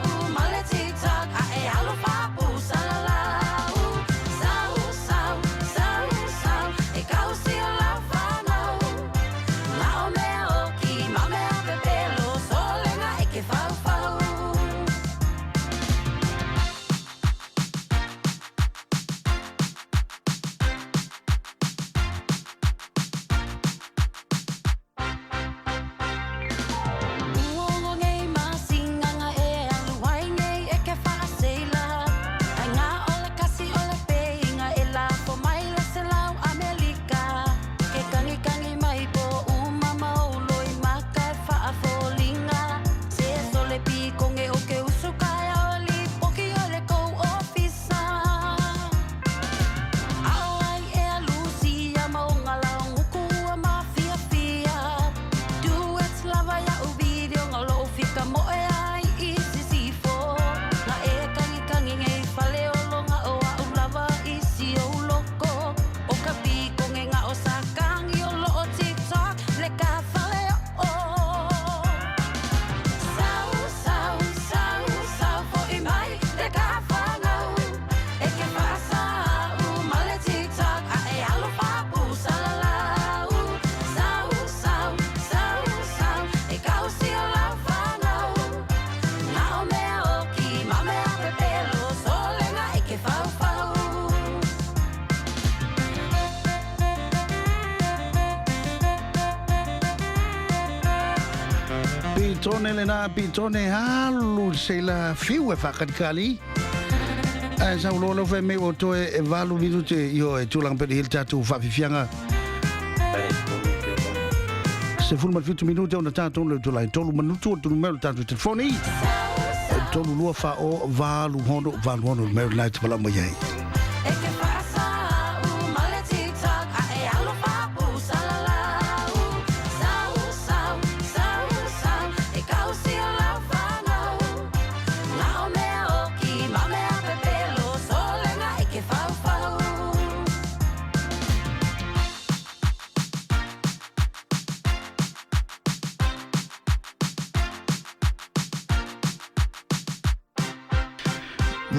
u male TikTok a e alo whapu salalau. Sau, sau, sau, sau, e kau si o lau whanau. Ngao mea o ki, ma mea pepelo, solenga e ke whau whau. Ua ongo nei masinganga e alu ai nei e ke whaaseila. Ai ngā o le kasi o le peinga e lafo mai le se lau Amerika. Ke kangi kangi mai po uma maulo i maka e whaafolinga. Se sole piko nge o ke usu kai au e lipoki o le kou ofisa. Ao ai e a Lucia maunga lau nguku ua mafiafia. Duets lava ia u video ngau lo fika mo e ai i sisifo. Nga e kangi kangi ngei fale o longa o a u lava i si o loko. O ka piko nge nga o sa kangi o lo o TikTok le ka fale o o. Sau, sau, sau, sau fo i mai te ka whangau. E ke whaasa u male TikTok a e alo whapu salalau. Sau, sau, sau, sau, e kau si o lau whanau. Ngao mea o ki, ma mea pepelo, solenga e ke whau whau. Pitone lena, pitone alu i le seila fiu e faakalikali. Ae sau loa lau fai mai ua toe e 8 minute ioe tulaga pea i le tatou faafiafiaga. 17 minute ona tatou le itula e 3 manutu o le numera o le tatou telefoni. 3 2 4 0 8 6 8 6 le numera lena e te valaau mai ai. E ke whaasa u male TikTok a e alo whapu salalau. Sau, sau, sau, sau, e kau si o lau whanau. Ngao mea o ki, ma mea pepelo, solenga e ke whau whau.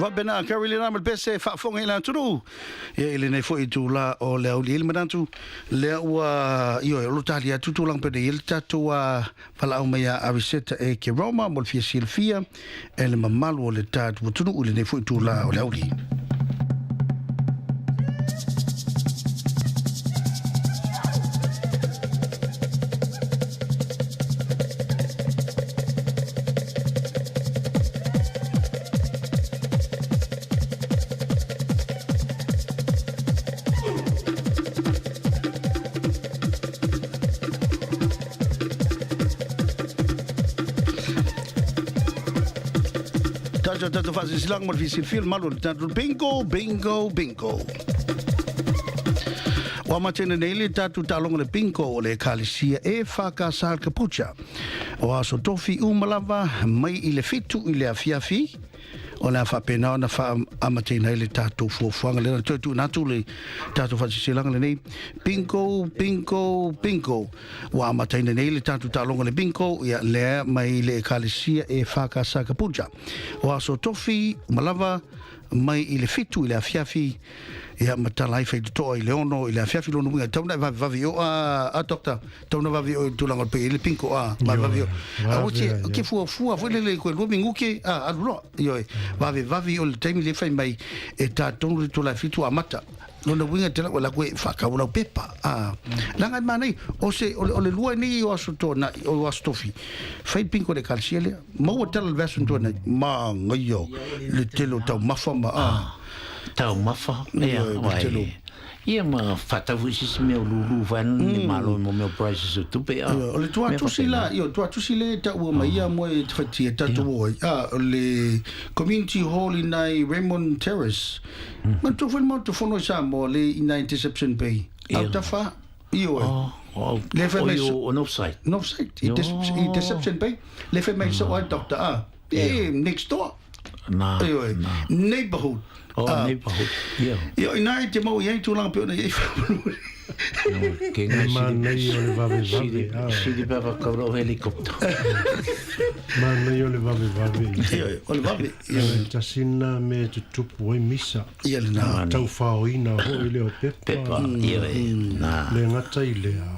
Vapena Carolina ma le pese faafofoga i le atunuu. Ia i lenei foi itula o le auiliili manatu lea ua ioe o lo tali atu tulaga pei ona i ai le tatou valaau mai a Ariseta e ke Roma mo le fia silafia e le mamalu o le tatou atunuu i lenei foi itula o le auli. so tatou faasilasilaga mo le fiasilafia le malu o le tatou bingo, bingo, bingo. Ua amataina nei le tatou taaloga le bingo o le Ekalesia e FKS le Kapucha. O aso tofi uma lava mai i le 7 i le afiafi o le a faapena ona faaamataina ai le tatou fuafuaga lea. Na toe tuuina atu le tatou faasilasilaga lenei. Bingo, bingo, bingo. Ua amataina nei le tatou taaloga le bingo ia lea mai le Ekalesia e FKS Kapucha. O aso tofi uma lava mai i le 7 i le afiafi ia ma tala ai faitotoa i le 6 i le afiafi lona uiga tau na e vavevave i o a a doctor tau na vave i o i le tulaga o le pe i le pinko a vavevave i o a o te ke fuafua foi lele koe lua minuke a alu loa ioe vavevave i o le taimi le fai mai e tā tonu le tula e 7 amata lona uiga te lau la koe whakau lau pepa a langa e mānei o se o le, o le lua nei o aso tōna o aso tofi fai pinko le kalsia lea maua tala le version tōna ma ngaio le tele o taumafa ma a Taumafa ia wai ia ma whatau foi sisi mea o lulu whaena ni malo mo mea prices o tupe a o le tuatusi la io tuatusi le taua mai ia mo e te whatia tatou oi a o le community hall i nai Raymond Terrace ma tu foi mo te fono i Samoa le i nai Deception Bay au tafa io e le fai mai o Northside Northside i Deception Bay le fai mai so ai doctor a e next door Na, Ioe, na. Neighborhood. Oh, Ah. neighborhood. Ia. Io ina e te mau i ai tūlanga pe ona i ai whamanui. Ke ngai Manaia o le vavevave, ah. Siri pa whakaura o helicopter. Manaia o le vavevave. Ioe, o le vave. Ioe, tasina me tutupu ai misa. Ia le nā. Tauwhaoina hoi le o pepa. Pepa, ioe, nā. Le ngata i lea.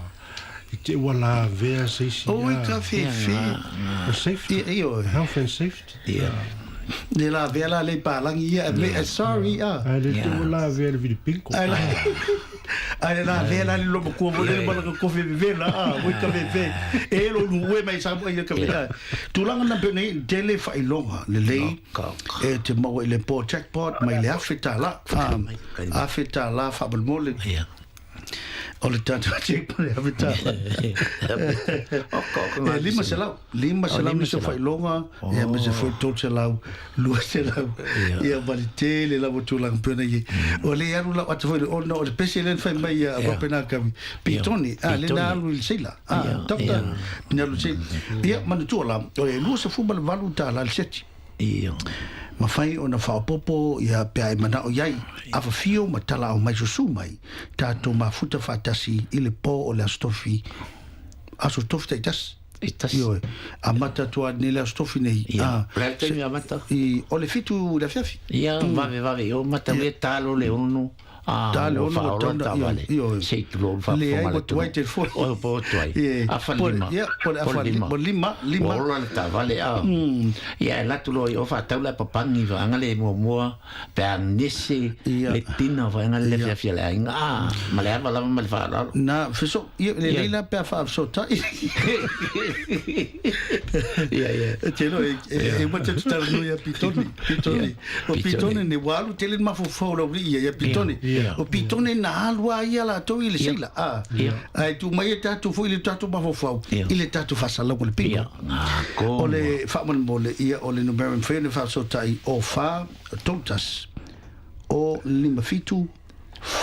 I te ua lavea se isi Oi, a. ka whewhe. O safety. Ia, ioe. Health and safety. Ia. Le la vea la le palangi ia. Me, sorry, a. Ai le te ua lavea le vilipinko. Ai la. Ai le la vea la le loma kua mo le mala ka kofe vevela a. Oi ka veve. E lo lu ue mai sa mo ia ka vea. Tūlanga na pene tele whailonga le lei. E te maua i le po jackpot mai le afe tā la. Afe tā la whamalmole. Ia. O le tatou jackpot le afe tā la. E 500, 500 nisi o whailonga, ia me se foi 300, 200, ia ma le tele lava tulaga pena i. O le alu lau atu foi le ona, o le pese le whai mai ia wapena kami. Pitoni, a le na alu i le seila, a, doctor, na alu seila. Ia, manatua la, o le 28 tāla le seti. Ia. Mawhai o na whaopopo ia pea e manao iai, awhawhio ma tala au mai susu mai, tātou mafuta whaatasi i le pō o le aso tofi, aso tofi tai tasi. I tasi. Ioe, a mata tua nei le aso tofi nei. Ia. A, Le taimi a mata. I, o le 7 le afiafi. Ia, vave vave, o mata we talo le ono. A, Tā le o ono, whaora tauna, tā ioe, vale. ioe. Sei tu lo Le ai wa tuai te fo. O po tuai. Ie. Afa Po- lima. ia, po le afa lima. Po lima, lima. Ua ola le tā vale a. Ia, e latu lo i o whaatau le papangi wa anga le mua mua, pe a nese Ia. le tina wa anga le Ia. fia fia le ainga. A, ma le ava lava ma le whaalalo. Na, feso, ia, le Ia. leila pea whaafsotai. Ia, ia. E te lo, e, e, e mate tu tara nui a Pitoni. Pitoni. Ia. O Pitoni. Pitoni ne walu tele mafofau lau ia, ia Pitoni. Ia. O Pitoni na alu a ia la tau i le seila. A, Ia. ai tu mai e tātou foi i le tātou mafofau, Ia. i le tātou whasalau o le pingo. Ia, ngā kōma. O le whaamanemole, ia o le numera mwhea ne whasotai o wha tautas o 5 7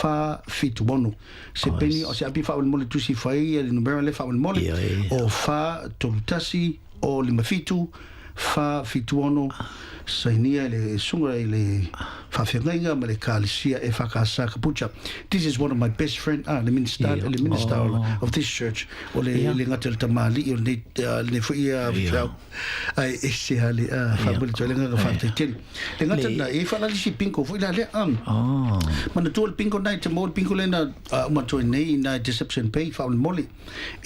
wha 7 6. Se peni o se api whaamanemole tusi whai ia le numera le whaamanemole Ia, ia. o wha tolutasi o 5 7 wha 7 6 sainia i le sunga i le whawhengainga ma le kalisia e whakasa kapucha. This is one of my best friend, le minister, Ia. le minister Oh. of this church, o le, Ia. le ngata le tamali, o le, le fui ia Ia. whiau. Ai, e se hale, whamuli toi le ngaka whātai tele. Le ngata Le- na, e whalali si pinko, fui la le, Oh. Mana tua le pinko nei, te mō le pinko le na, uma toi nei, na Deception Bay, whaamuli mole,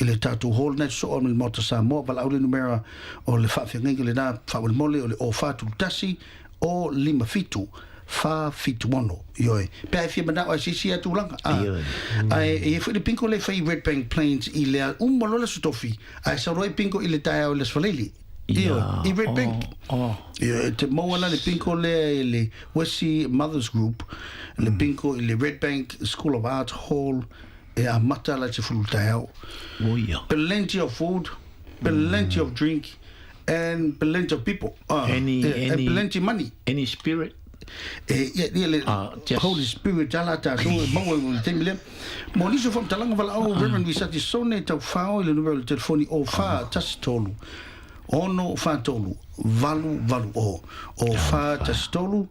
i le tātou hall nei, so o le Maota Samoa, wala au le numera o le whaawhengainga le nā, whaamuli mole, o le o whātu tasi, o 5 7 wha 7 6. Ioe. Pea e fia manao ai sisi a tūlanga. Ioe. Ai, e fui le pinko le whai Red Bank Plains i lea uma lola sotofi. Ai sauroi pinko i le tae au le sfaleli. Ioe. I Red Bank. Oh. Ia, te maua la le pinko lea i le Wesley Mothers Group, le pinko i le Red Bank School of Art Hall, e a mata la te fulu taeao. Oh, ia. Plenty of food, plenty of drink, And plenty of people. Any Yeah, and any plenty money. Any spirit? E, ia, ia le Just Holy Spirit ala tatou e maua i le taimi lea. Mo nisi o faamatalaga valaau Reverend Visati Sone Taufao i le numera o le telefoni o 413 6 4 3 8 8 0 o 413 6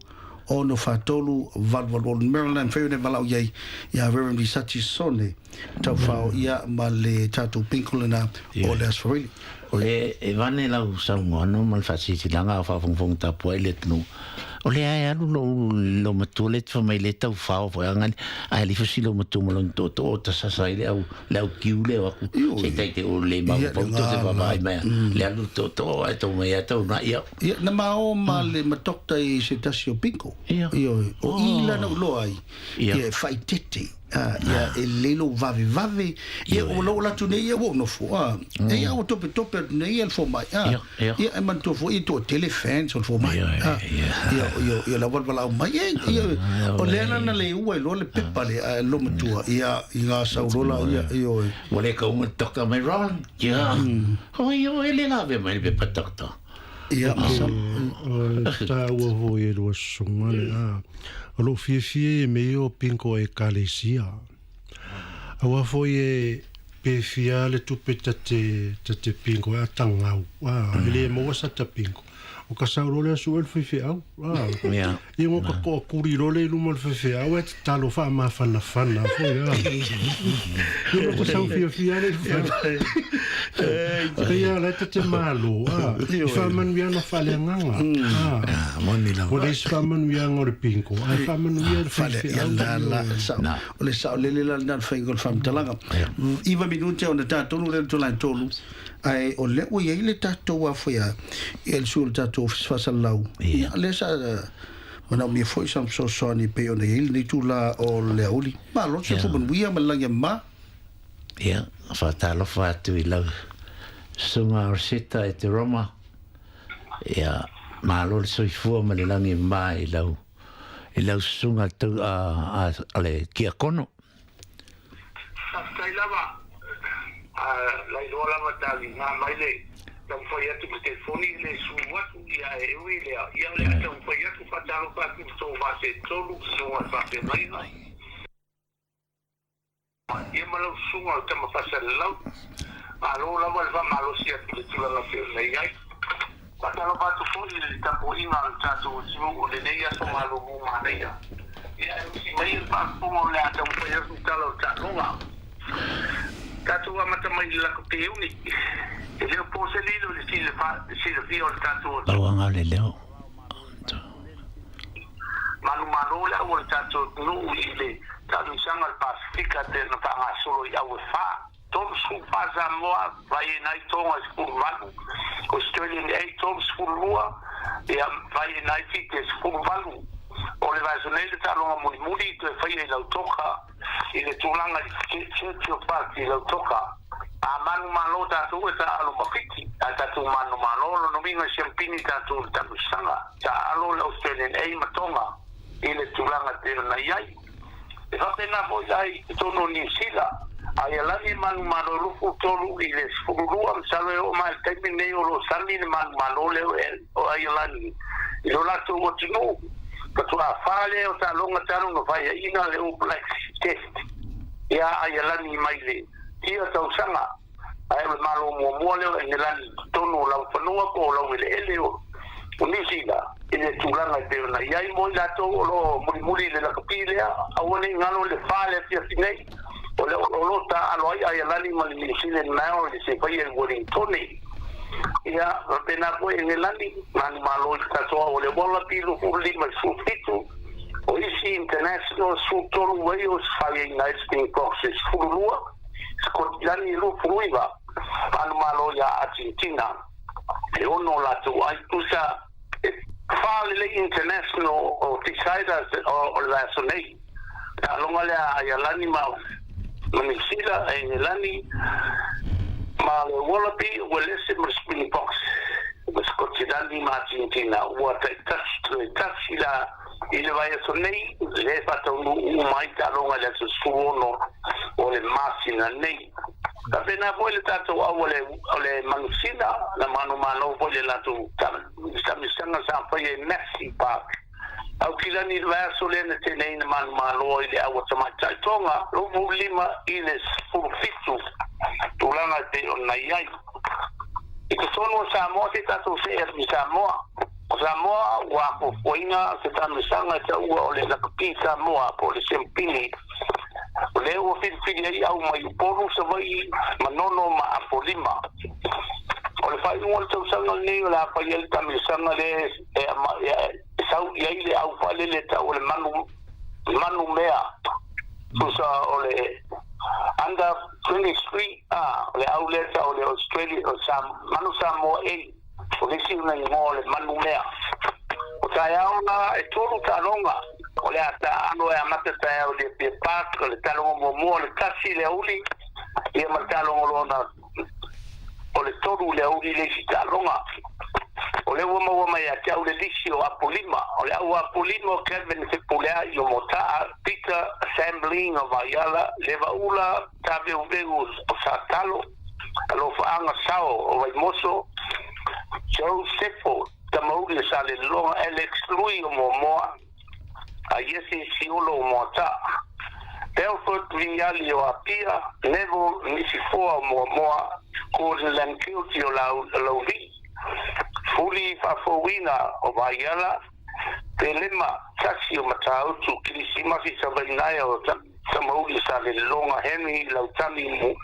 4 3 8 8 0. Numera lena e mafai ona e valaau i ai ia Reverend Visati Sone Taufao ia ma le tatou pinko lena o le Aso Faraile. O le e vane lau saunoano ma le faasilasilaga a o faafogafoga tapuai le atunuu, o lea e alu lou lou matua lea e te fai mai lea e taufao foi a gani ae alifa si lou matua ma lona tootoo o tasasa ai le au le au kiu lea o aku se i tai te o le Ia mafaufau le to te ga vaavaai la mai a le alu le tootoo ae tau mai a tau na ia. Ia, na ma o ma le ma doctor i se tasi o pinko. Ia. Ioe. O i lana uloa ai. Ia. Ia, e faaitete. Ia, e lelei lou vavevave. Ia, o lou alu atu nei ia ua ou nofo. E ia ua topetope atu nei ia le fomai. Ia, ia. Ia, e manatua foi, ia toatele fans o le fomai. Ia, ia. Ia, ia, ia la valaau mai. Ia, ia, o lea la na le ua i loa le pepa le a lo matua. Ia, i ngā saulola, ia, ioe. Ua le kauga le doctor mai Ron. Ia. Oi, oi, le lave mai le pepa doctor. Ia, masalo. O le taua foi e lua susuga le a. O lou fiafia i mea ia o pinko a ekalesia. Aua foi e pe fia le tupe ta te, ta te pinko ai a tagau. A, e le maua sa ta pinko. O ka sau loa lea sue le faifeau. A, Ia. ia ngo ka toakuri loa lea i luma o le faifeau ae tatalo faamafanafana foi a. Ia ngo ka sau fiafia lea i le fale. Pei a la e ta te malo, a, i faamanuiaga faaleagaga. A, Moni lava. ua leai se faamanuiaga o le pinko, ae faamanuia le Fale, ia faifeau. la la sao. O le sao lele la lena le faiga o le faamatalaga. 9 minute ona tatonu lea le tulaga tolu. Ae o lea ua i ai le tatou afo ia ia le sui o le tatou ofisa faasalalau. Ia lea sa manaomia foi sa fesoasoani pei ona i ai lenei tula o le aoauli. Malo le soifua manuia ma le lagi e mama. Ia, faatalofa atu i lau susuga Rosetta e te Roma. Ia, malo le soifua ma le lagi e mama i lau i lau susuga tau a, a, a le Kiakono. Faafetai lava. A lailoa lava taliga mai le taumafai atu ma telefoni i le sulu atu, ia e ui lea, ia o le a taumafai atu faatalofa atu i le tou vasetolu susuga i le faafeagaiga. Ia ma lau susuga o le tama faasalalau. Malo lava le faamalosi atu i le tulaga pei ona i ai. Faatalofa atu foi i le tapuaiga a le tatou atunuu o lenei aso malulu manaia. Ia e usi mai le faafofoga o le a taumafai atu i tala o le taaloga. Tatou amata mai i le lakapeuni. E le o po se lilo i le silafia o le tatou atunuu. Lauga o le leo. Manumalo le au o le tatou atunuu i le taamisaga o le Pasefika pei ona faagasolo i au e fa, 34 Samoa, fai e nai Tonga e 18, Australian A 32, ia fai e nai Fiti e 18. O le vaiaso nei le taaloga mulimuli i toe faia i Lautoka i le tulaga i le Churchill Park i Lautoka. A manumalo tatou e taaalo ma Fiti, ae tatou manumalo lona uiga e siampini tatou i le taamisaga. Taaalo le Australian A ma Tonga i le tulaga e pei ona i ai. E faapena foi la i totonu o Niu Sila, a ia lagi e manumalo 23 i le 12, masalo e oo mai i le taimi lenei o lo o sami le manumalo lea o Aialani i lo latou atunuu. Faatoa fa lea o taaloga talu na faiaina le All Blacks Test ia Aialani mai le fia tausaga, ae o le Malo muamua lea o Engelani i totonu o laufanua po o laueleele o Niu Sila i le tulaga e pei ona i ai mo i latou o lo o mulimuli i le lakapi lea. Aua ne i galo le fa le afiafi nei o le o lo o taaalo ai Aialani ma le New Zealand Maori i le sefaia i Wellingtone. Ia, faapena foi Engelani, manumalo i le katoa o le Wallaby 25 i 17, o isi International 13 Wales faiaina ai Springboks e 12, Sikotilani e 29, manumalo iā Argentina e 6 latou ai tusa e fa lelei International o deciders o le vaiaso nei. Taaloga lea a Aialani ma Niu Sila, Engelani ma le Wallaby, Uelese ma le Springboks, ma Sikotilani ma Argentina. Ua taitasi toe tasi la i le vaiaso nei, lea e faataunuu uma ai taaloga i le aso 16 o le masina nei. Faapena foi le tatou au o le o le manusina na manumalo foi le latou taamilosaga sa faia i Massey Park. Aukilani i le vaiaso lea na tea nei na manumalo ai le au a tamaitai Tonga 25 i le 17 tulaga e pei ona i ai. I totonu o Samoa se tatou see atu i Samoa. O Samoa ua afuafuaina se taamilosaga e taua o le lakapi Samoa po o le Siamupini. O lea ua filifili ai au mai Upolu, Savaii, Manono ma Apolima. O le faaiuga o le tausaga lenei o le a fai ai le taamilosaga lea e sau i ai le au faalele tau o le manu manu mea tusa o le under 23 a o le au lea tau o le Australia o Sam, manu Samoa A o le isi ona igoa o le manu mea. O taeao la e tolu taaloga o le a taaalo e amata taeao i le Apia Park, o le taaloga muamua o le 1 i le aoauli ia ma le taaloga lona o le 3 i le aoauli le isi taaloga. O lea ua maua mai ia te au le lisi o Apolima. O le au Apolima o Kelvin Fepuleai o Motaa, Peter Assembling o Vaiala, Levaula Taveuveu o Satalo, Alofaaga Sao o Vaimoso, Joe Sefo Tamauli o Salelologa, Alex Lui o Moamoa, a Iesi Siolo o Moataa, Belford Viali o Apia, Neville Nisifoa o Moamoa, Gordon Lankilti o Laulii, Fuli Faafouina o Vaiala, Pelema Tasi o Matautu, Kirisimasi Savainaea o Tamauli o Salelologa, Henry Lautani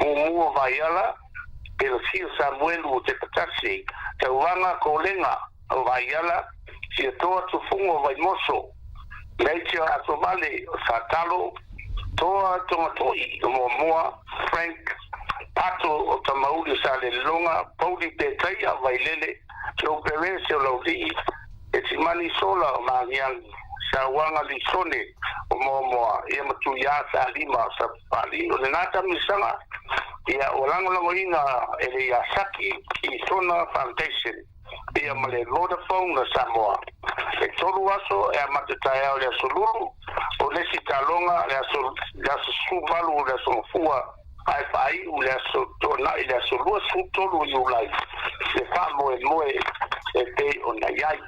Mumu o Vaiala, Pelosio Samuelu o Tepatasi, Tauvaga Kolega o Vaiala, Siatoa Tufuga o Vaimoso, Major Atovale o Satalo, Toa Togatoi o Moamoa, Frank Pato o Tamauli o Salelologa, Pauli Petaia o Vailele, Joe Perez o Laulii, Etimani Sola o Magiagi, Sauaga Lisone o Moamoa, ia ma Tuiā Salima o Sapapalii. O lena taamilosaga ia ua lagolagoina e le Iasaki i Sona Foundation ia ma le Vodafone a Samoa. E tolu aso e amata taeao i le aso Lulu, o le isi taaloga le aso le aso 18 o le aso Gafua ae faaiu le aso Toonai le aso 23 o Iulai le faamoemoe e pei ona i ai.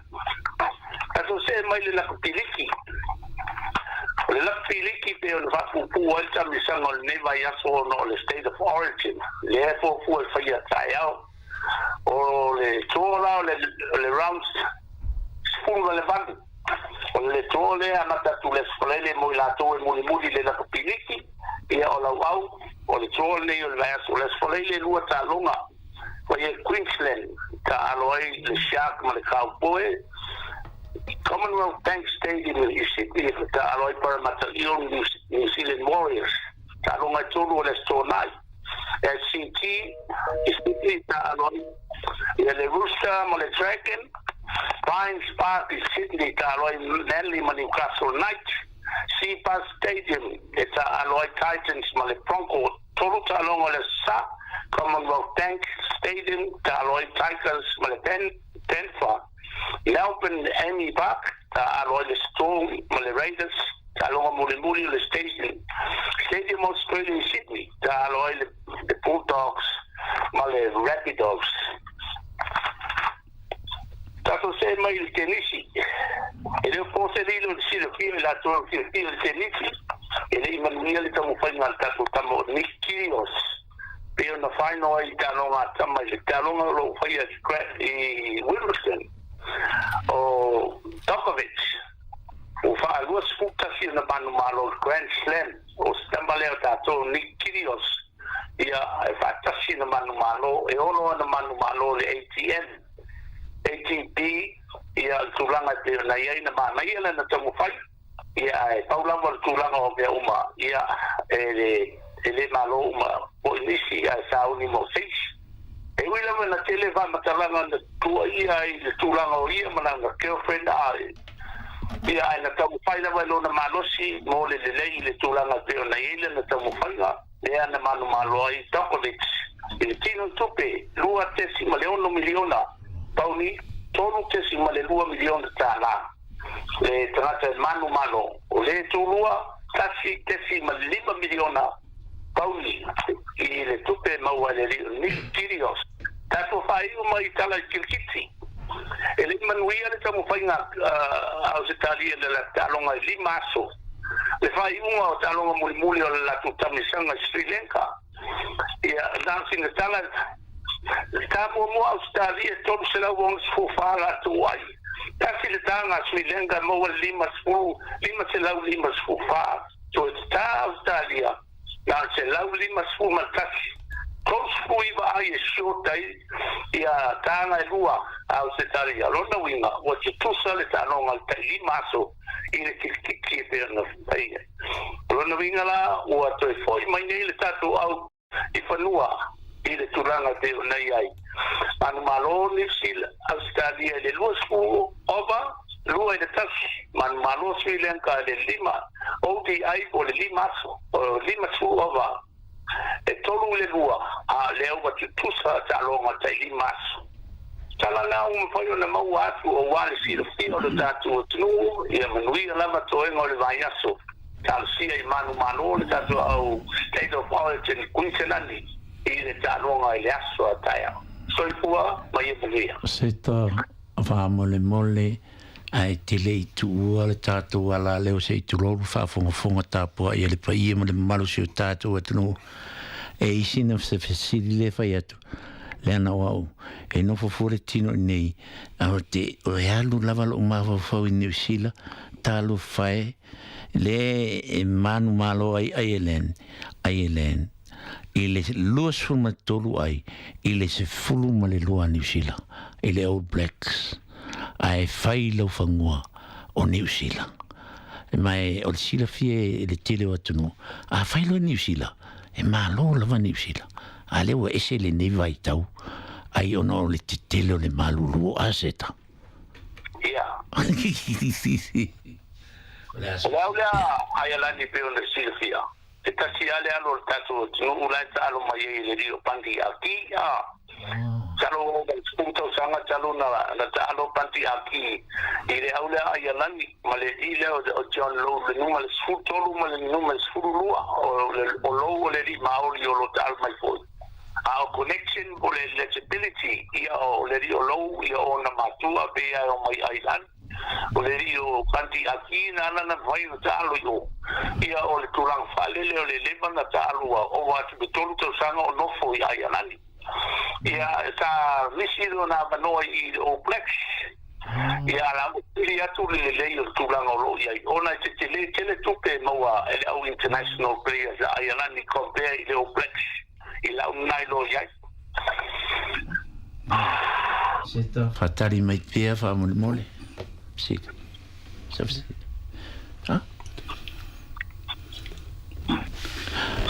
Tatou see mai le lakapiliki. O le lakapiliki pei ona faapuupuu ai le taamilosaga o lenei vaiaso ona o le State of Origin lea e fuafua e faia taeao. O le draw la o le round 18, o le draw lea e amata atu i le Aso Faraile mo i latou e mulimuli i le lakapiliki, ia o Lauau, o le draw lenei o le vaiaso. O le Aso Faraile e lua taaloga, fai e Queensland taaalo ai le Shark ma le Cowboy, Commonwealth Bank Stadium i Sydney e taaalo ai Parramatta Eel New Zealand Warriors, taaloga e tolu o le Aso Toonai. SCT i Sydney taaalo ai ia le Rooster ma le Dragon, Pines Park i Sydney taaalo ai Manly ma Newcastle Knights, Cbus Stadium e taaalo ai Titans ma le Bronco, tolu taaloga o le Aso Sa, Commonwealth Bank Stadium taaalo ai Tigers ma le Panther, Melbourne AAMI Park taaalo ai le Storm ma le Raiders, taaloga mulimuli o le Station Stadium Australia i Sydney taaalo ai le Bulldogs ma le Rabbitohs. Tatou see mai i le tenisi. E le o po se lilo i le silafia i latou e silafia i le tenisi, e le i manuia le taumafaiga a le tatou tama o Nick Kyrgios pei ona final ai i taaloga a tama i le taaloga o lo o faia i Wimbledon o Djokovic. Ua faa-21 ona manumalo i le Grand Slam o se tama lea o tatou Nick Kyrgios ia e faatasi ona manumalo, e ono ana manumalo i le ATM, ATP ia le tulaga e pei ona i ai na manaia lana taumafai ia ae pau lava le tulaga o mea uma ia e le malo uma foi nisi ae sauni mo se isi. E ui lava ina tele faamatalaga na tuuaia ai i le tulaga o ia ma lana girlfriend a ia ae na taumafai lava i lona malosi mo le lelei i le tulaga e pei ona i ai lana taumafaiga lea na manumalo ai Djokovic i le tino tupe $2.6 miliona pauni, $3.2 miliona tālā. Le tagata e manumalo o le tulua $1.5 miliona. Pauni i le tupe e maua e le alii o Nick Kyrgios. Tatou faaiu mai i tala i kirikiti. E le i manuia le taumafaiga a Ausetalia i le latou taaloga i 5 aso. Le faaiuga o taaloga mulimuli o le latou tamisaga i Sri Lanka. Ia, na o sina tala, le ta muamua Ausetalia e 364 latou ai. Tasi le taga a Sri Lanka e maua le 50, 554. Toe tatā Ausetalia na o le 151, 39 ai e short ai ia taga e lua a Ausetalia. O lona uiga, ua tutusa le taaloga i le tai 5 aso i le kirikiti e pei ona fai ai. O lona uiga la, ua toe foi mai nei le tatou au i fanua i le tulaga e pei ona i ai. Manumalo Niu Sila, Ausetalia i le 20 over, 2 i le 1. Manumalo Sri Lanka i le 5, ODI po o le 5 aso, 50 over, e 3 i le 2, a o lea ua tutusa taaloga tai 5 aso. Tala la ua mafai ona maua atu aua le silafia o le tatou atunuu, ia manuia lava toega o le vaiaso. Talosia i manumalo le tatou au State of Origin Kuiniselani i le taaloga i le aso a taeao. Soifua ma ia manuia. Seta faamolemole ae te le i tuua le tatou ala leo se i tulou le faafogafoga tapuai a le paia ma le mamalu o si o tatou atunuu. E isi na se fesili le fai atu, leaga o au e nofo fua le tino i nei, a o te o e alu lava lou mafaufau i Niu Sila, talofa e, le e manumalo ai Ireland, Ireland, i le 23 ai i le 12 a Niu Sila, i le All Blacks, ae fai lau fagua o Niu Sila. Ma e o le silafia e le tele o atunuu, a fai loa Niu Sila, e malo lava Niu Sila. A lea ua ese lenei vaitau, ai ona o le tetele o le malulu o Aseta. Ia. O le au lea Aialani pei ona silafia, e tasi lava le alo o le tatou atunuu la e taalo mai ai e le alii o Bundy Aki, a. Masalo ua ova i le 10 tausaga talu na taalo Bundy Aki i le au lea Aialani ma le alii lea o John Lowe le numera 13 ma le numera 12, o Lowe o le alii Maori o lo o taalo mai foi. A o connection po o le eligibility ia o le alii o Lowe ia o ona matua pei lava e omai Ailan. O le alii o Bundy Aki nāna na mafai ona taalo i o. Ia o le tulaga faalele o le leva na taalo ua ova atu i le 3 tausaga o nofo i Aialani. Ia sa misi lona avanoa i le All Blacks. Ia a la ua pili atu le lelei o le tulaga o lo o i ai ona e tetele tele tupe e maua e le au international players a Aialani compare i le All Blacks i lau lena iloa i ai. Faatali mai pea faamolemole.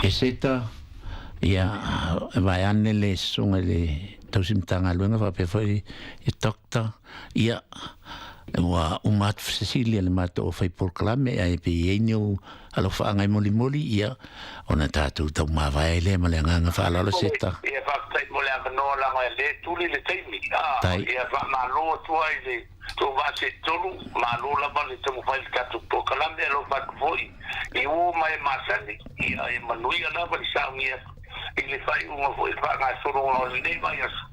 E Seta, ia, e vaeane le susuga i le tausi Matagaluega faapea foi le Doctor, ia, ua uma atu fesili a le matou fai polokalame ae pe i ai ni ou alofaaga e molimoli, ia, ona tatou taumavae ai lea ma le agaga faaaloalo Seta. Ia faafetai mo le avanoa leaga e le tuli le taimi. Ia faamalo atu ai le tou vaa se tolu, malo lava le taumafai i le tatou polokalame, alofa atu foi i uo ma e masani, ia e manuia lava le sauni atu i le faaiuga foi i le faagasologa o lenei vaiaso.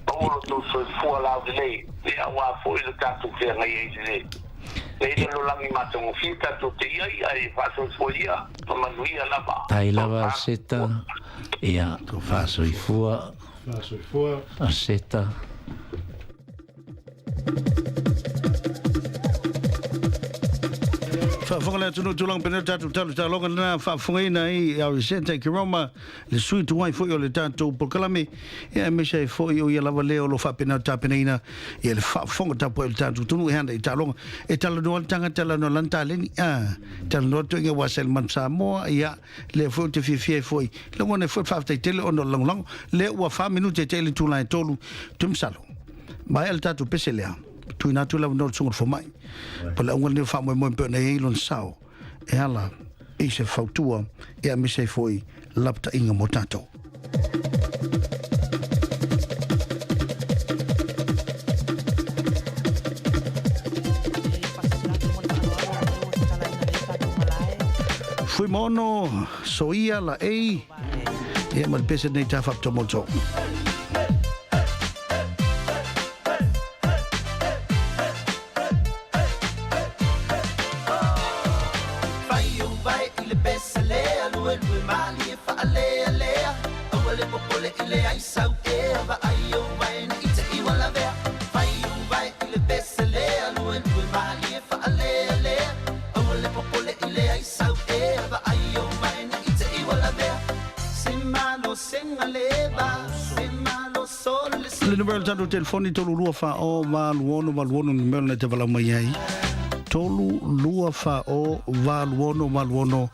Maua lo tou soifua laulelei, ia aua foi lo tatou feagai ai i lenei lalolagi matagofie tatou te i ai, ae faasoifua ia ma manuia lava. Tai lava Seta, ia faasoifua. Faasoifua. Seta. Faafofoga le atunuu tulaga pene o tatou talo taloga lena faafofogaina ai au Seta i Kiroma le sui tuai foi o le tatou polokalame ia aemaise ai foi o ia lava lea o lo o faapena ona tapenaina ia le faafofoga tapuai o le tatou atunuu e ana i taaloga e talanoa le tagata talanoa lana taleni a talanoa le toeaiga ua Selman Samoa ia lea foi ou te fiafia ai foi lagona ai foi le faafetai tele ona o le lagolago lea ua 4 minute te i le itula e 3 Tumisalo maea le tatou pese lea tuuina atu le avanoa i le susuga i le fomai po o le auga lenei o faamoemoe pei ona i ai lona sao e ala i se fautua e aemaise ai foi lapataiga mo tatou. Fuimaono Soia Laei ia ma le pese nei ta faapitomoto. Le numero o le tatou telefoni 32 4 0 8 6 8 6 numero na te walau mai ai 3 2 4 0 8 6 8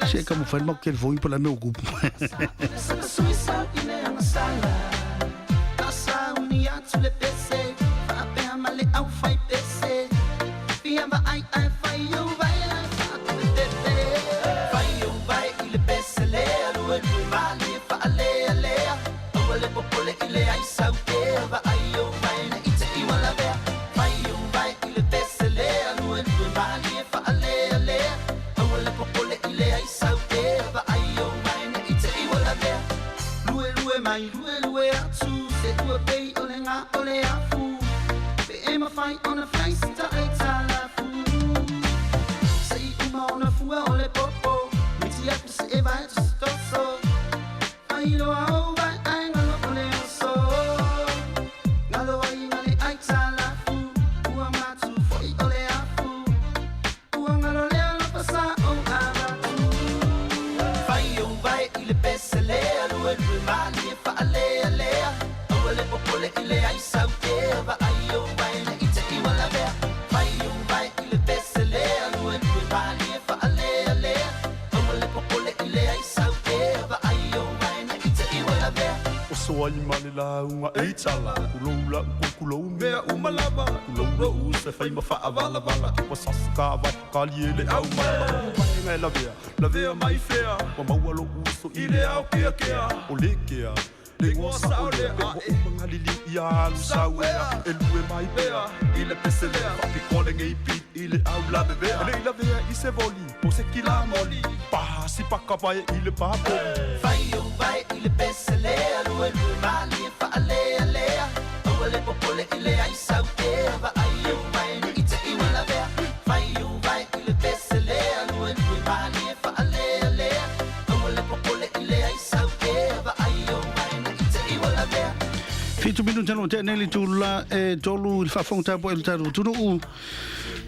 6 se ka mo fai mau telefoni pa la me okupu. Fitu minu talo te nei le tula e tolu i le faafofoga tapuai o le tatou atunuu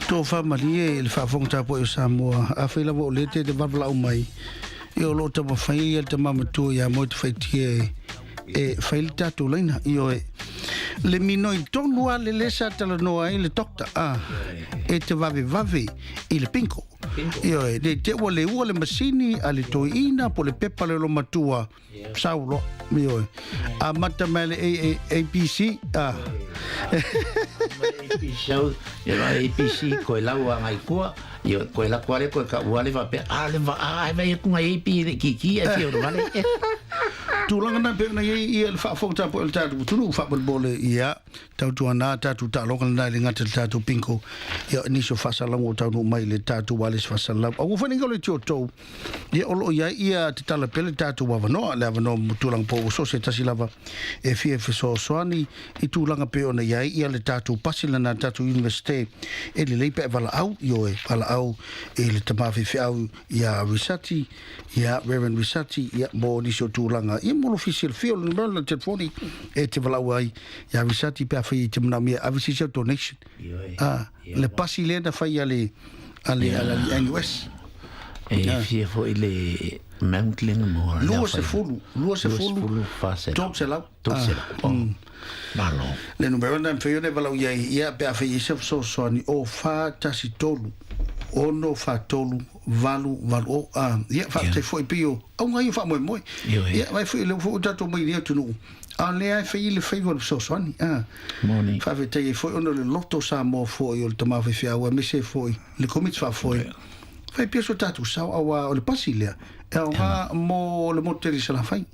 tofa malie i le faafofoga tapuai o Samoa. Afai lava o lea te te valavalau mai ia o loo taumafai ia le tama matua ia moe te faitia e fai le tatou laina ioe le minoi tonu a le lē sa talanoa ai le doctor a e te vavevave i le pinko ioe nei te ua le ua le masini a le toeina po le pepa le lo matua sau loa ioe amata mai le ABC a ABC ia ABC koe lau a ngai kua ia koe la koe koe ka ua le va pe a le va a vai ku ngai AP le kiki e fio vale. Tulaga na pe na ia ia le faafofoga tapuai o le tatou atunuu faamolemole ia tautuana tatou taaloga lena i le gata i le tatou bingo ia nisi o faasalalauga ua taunuu mai i le tatou wireless faasalalau aua foi ne i galo i te outou Ia, o loo i ai ia tatala pea le tatou avanoa, le avanoa mo tulaga po ua so se tasi lava e fia fesoasoani i tulaga pei ona i ai ia le tatou pasi lana tatou Universite e lelei pe valaau, ioe, valaau i le tama faifeau ia Risati, ia Reverend Risati, ia mo nisi o tulaga, ia mo lo fia silafia o le numera lena telefoni e te valaau ai ia Risati pe afai i te manaomia e ave se isi au donation. Ah, le pasi lea na fai a le a le a le NUS. E fia foi le Mount Lingamore. 20, 20, 300. 300. Malo. Le numera na mawhai ona e walau iai ia pe a whai i se fesoasoani o 4 1 3 6 4 3 8 8 o a ia faafetai foi pei o auga ia faamoemoe ia vai foi le foi o tatou mai i le atunuu a o lea e fai i le faiva o le fesoasoani a faafetai ai foi ona o le loto o Samoa foi o le tama faifeau aemaise ai foi le komiti faafoe fai pea so tatou sao auā o le pasi lea e aoga mo le motu tele i Salafai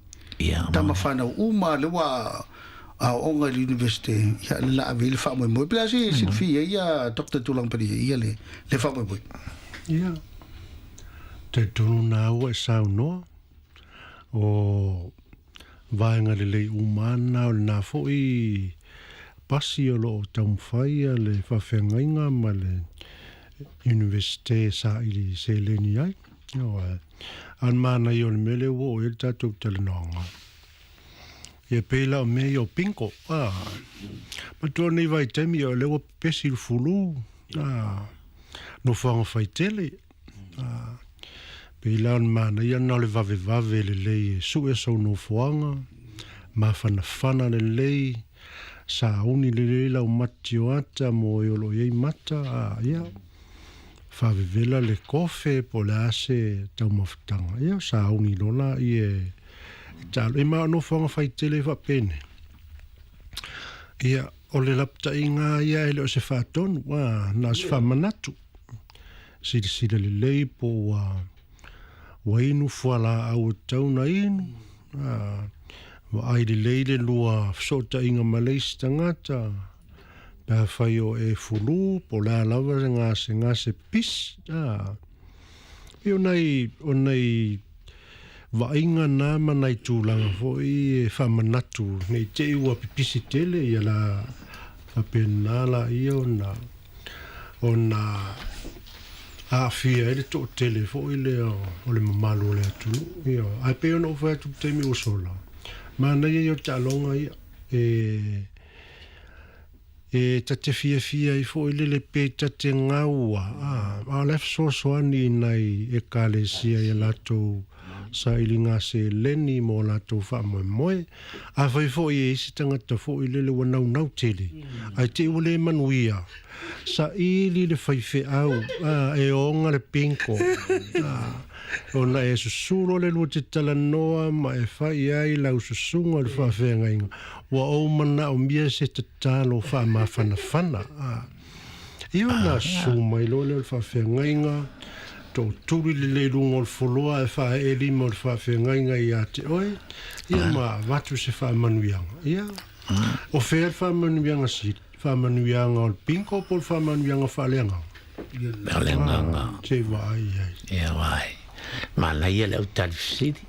tama fanau uma lea ua aooga i le universite ia le la ave i le faamoemoe pe le a se silafia ai ia Doctor Tulaga Palia ia le faamoemoe. Ia. Talitonu na ua e saunoa, o vaega lelei uma lava na o lena foi pasi o loo taumafai le faafeagaiga ma le Iunivesite e saili seleni ai. Ioe. A o le manaia o le mea lea ua oo i ai le tatou talanoaga, ia pei la o mea ia o bingo, a. Manatua lenei vaitaimi o lea ua pepesi le fulu, a, nofoaga faitele, a. Pei la o le manaia lena o le vavevave lelei e sue sou nofoaga, mafanafana lelei, sauni lelei lau matioata mo e o lo o i ai mata, a, ia, faavevela le kofe po o le a se taumafataga, ia, sauni loa laia e taalo. E ma o nofoaga faitele faapenei. Ia, o le lapataiga lava ia e le o se faatonu, a, na o se faamanatu. Silasila lelei po ua ua inu fualaau e tatau ona inu, a, vaai lelei le lua fesootaiga ma le isi tagata, pe afai o e fulu po o le a lava se gasegase pisi, a. E pei o nai, o nai vaaiga na ma nai tulaga foi e faamanatu ne i te i ua pipisi tele ia la faapena laia ona ona aafia ai le toatele foi lea o le mamalu o le atunuu. Ioe. Ae pei ona ou fai atu i le taimi ua sola, manaia ia o taaloga ia e e ta te fiafia ai foi lele pe ta te gaua, a, a o la e fesoasoani i nai Ekalesia i a latou sailiga seleni mo a latou faamoemoe. Afai foi e i ai se tagata foi lele ua naunau tele, ae te i ua le manuia, saili le faifeau, a, e oga le pinko, a, ona e susu loa le lua te talanoa ma e fai i ai lau susuga i le faafeagaiga, Ua ou manaomia se tatalo faamafanafana. Ia ona susu mai loa lea o le faafeagaiga, tootuli lelei i luga o le foloa ae faaee lima o le faafeagaiga ia te oe, ia ma avatu se faamanuiaga. Ia, o fea le faamanuiaga sili? Faamanuiaga o le bingo po o le faamanuiaga faaleagaga? O le agaga. Se i vaai i ai. Ia vaai. Manaia le au tali fesili,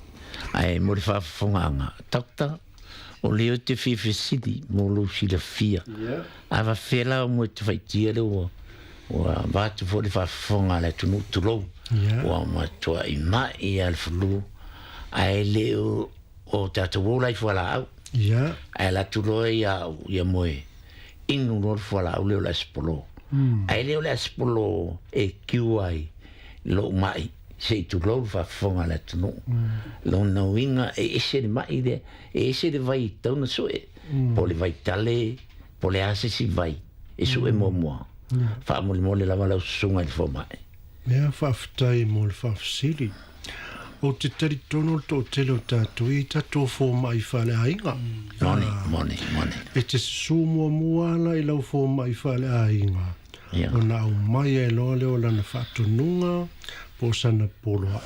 ae mo le faafofogaaga, Doctor, O lea ou te fia fesili mo lou silafia, a faafefea la o moe te faitia lea ua ua avatu foi le faafofoga a le atunuu tulou, ua matuai mai lava le flu ae le o o tatou ola i fualaau. Ae alu atu loa ia au ia moe inu loa le fualaau lea o le asipolo. Ae le o le asipolo e cure ai lou mai se i tulou le faafofoga a le atunuu. Lona uiga e ese le mai lea, e ese le vai e tatau ona sue, po o le vaitale, po o le a se isi vai e sue muamua. Faamolemole lava lau susuga i le fomai. Mea faafetai mo le faafesili. Ou te talitonu o le toatele o tatou e i ai tatou fomai faaleaiga. Moni, moni, moni. E te susu muamua la i lau fomai faaleaiga. Ona aumai ai loa lea o lana faatonuga po o sana poloai.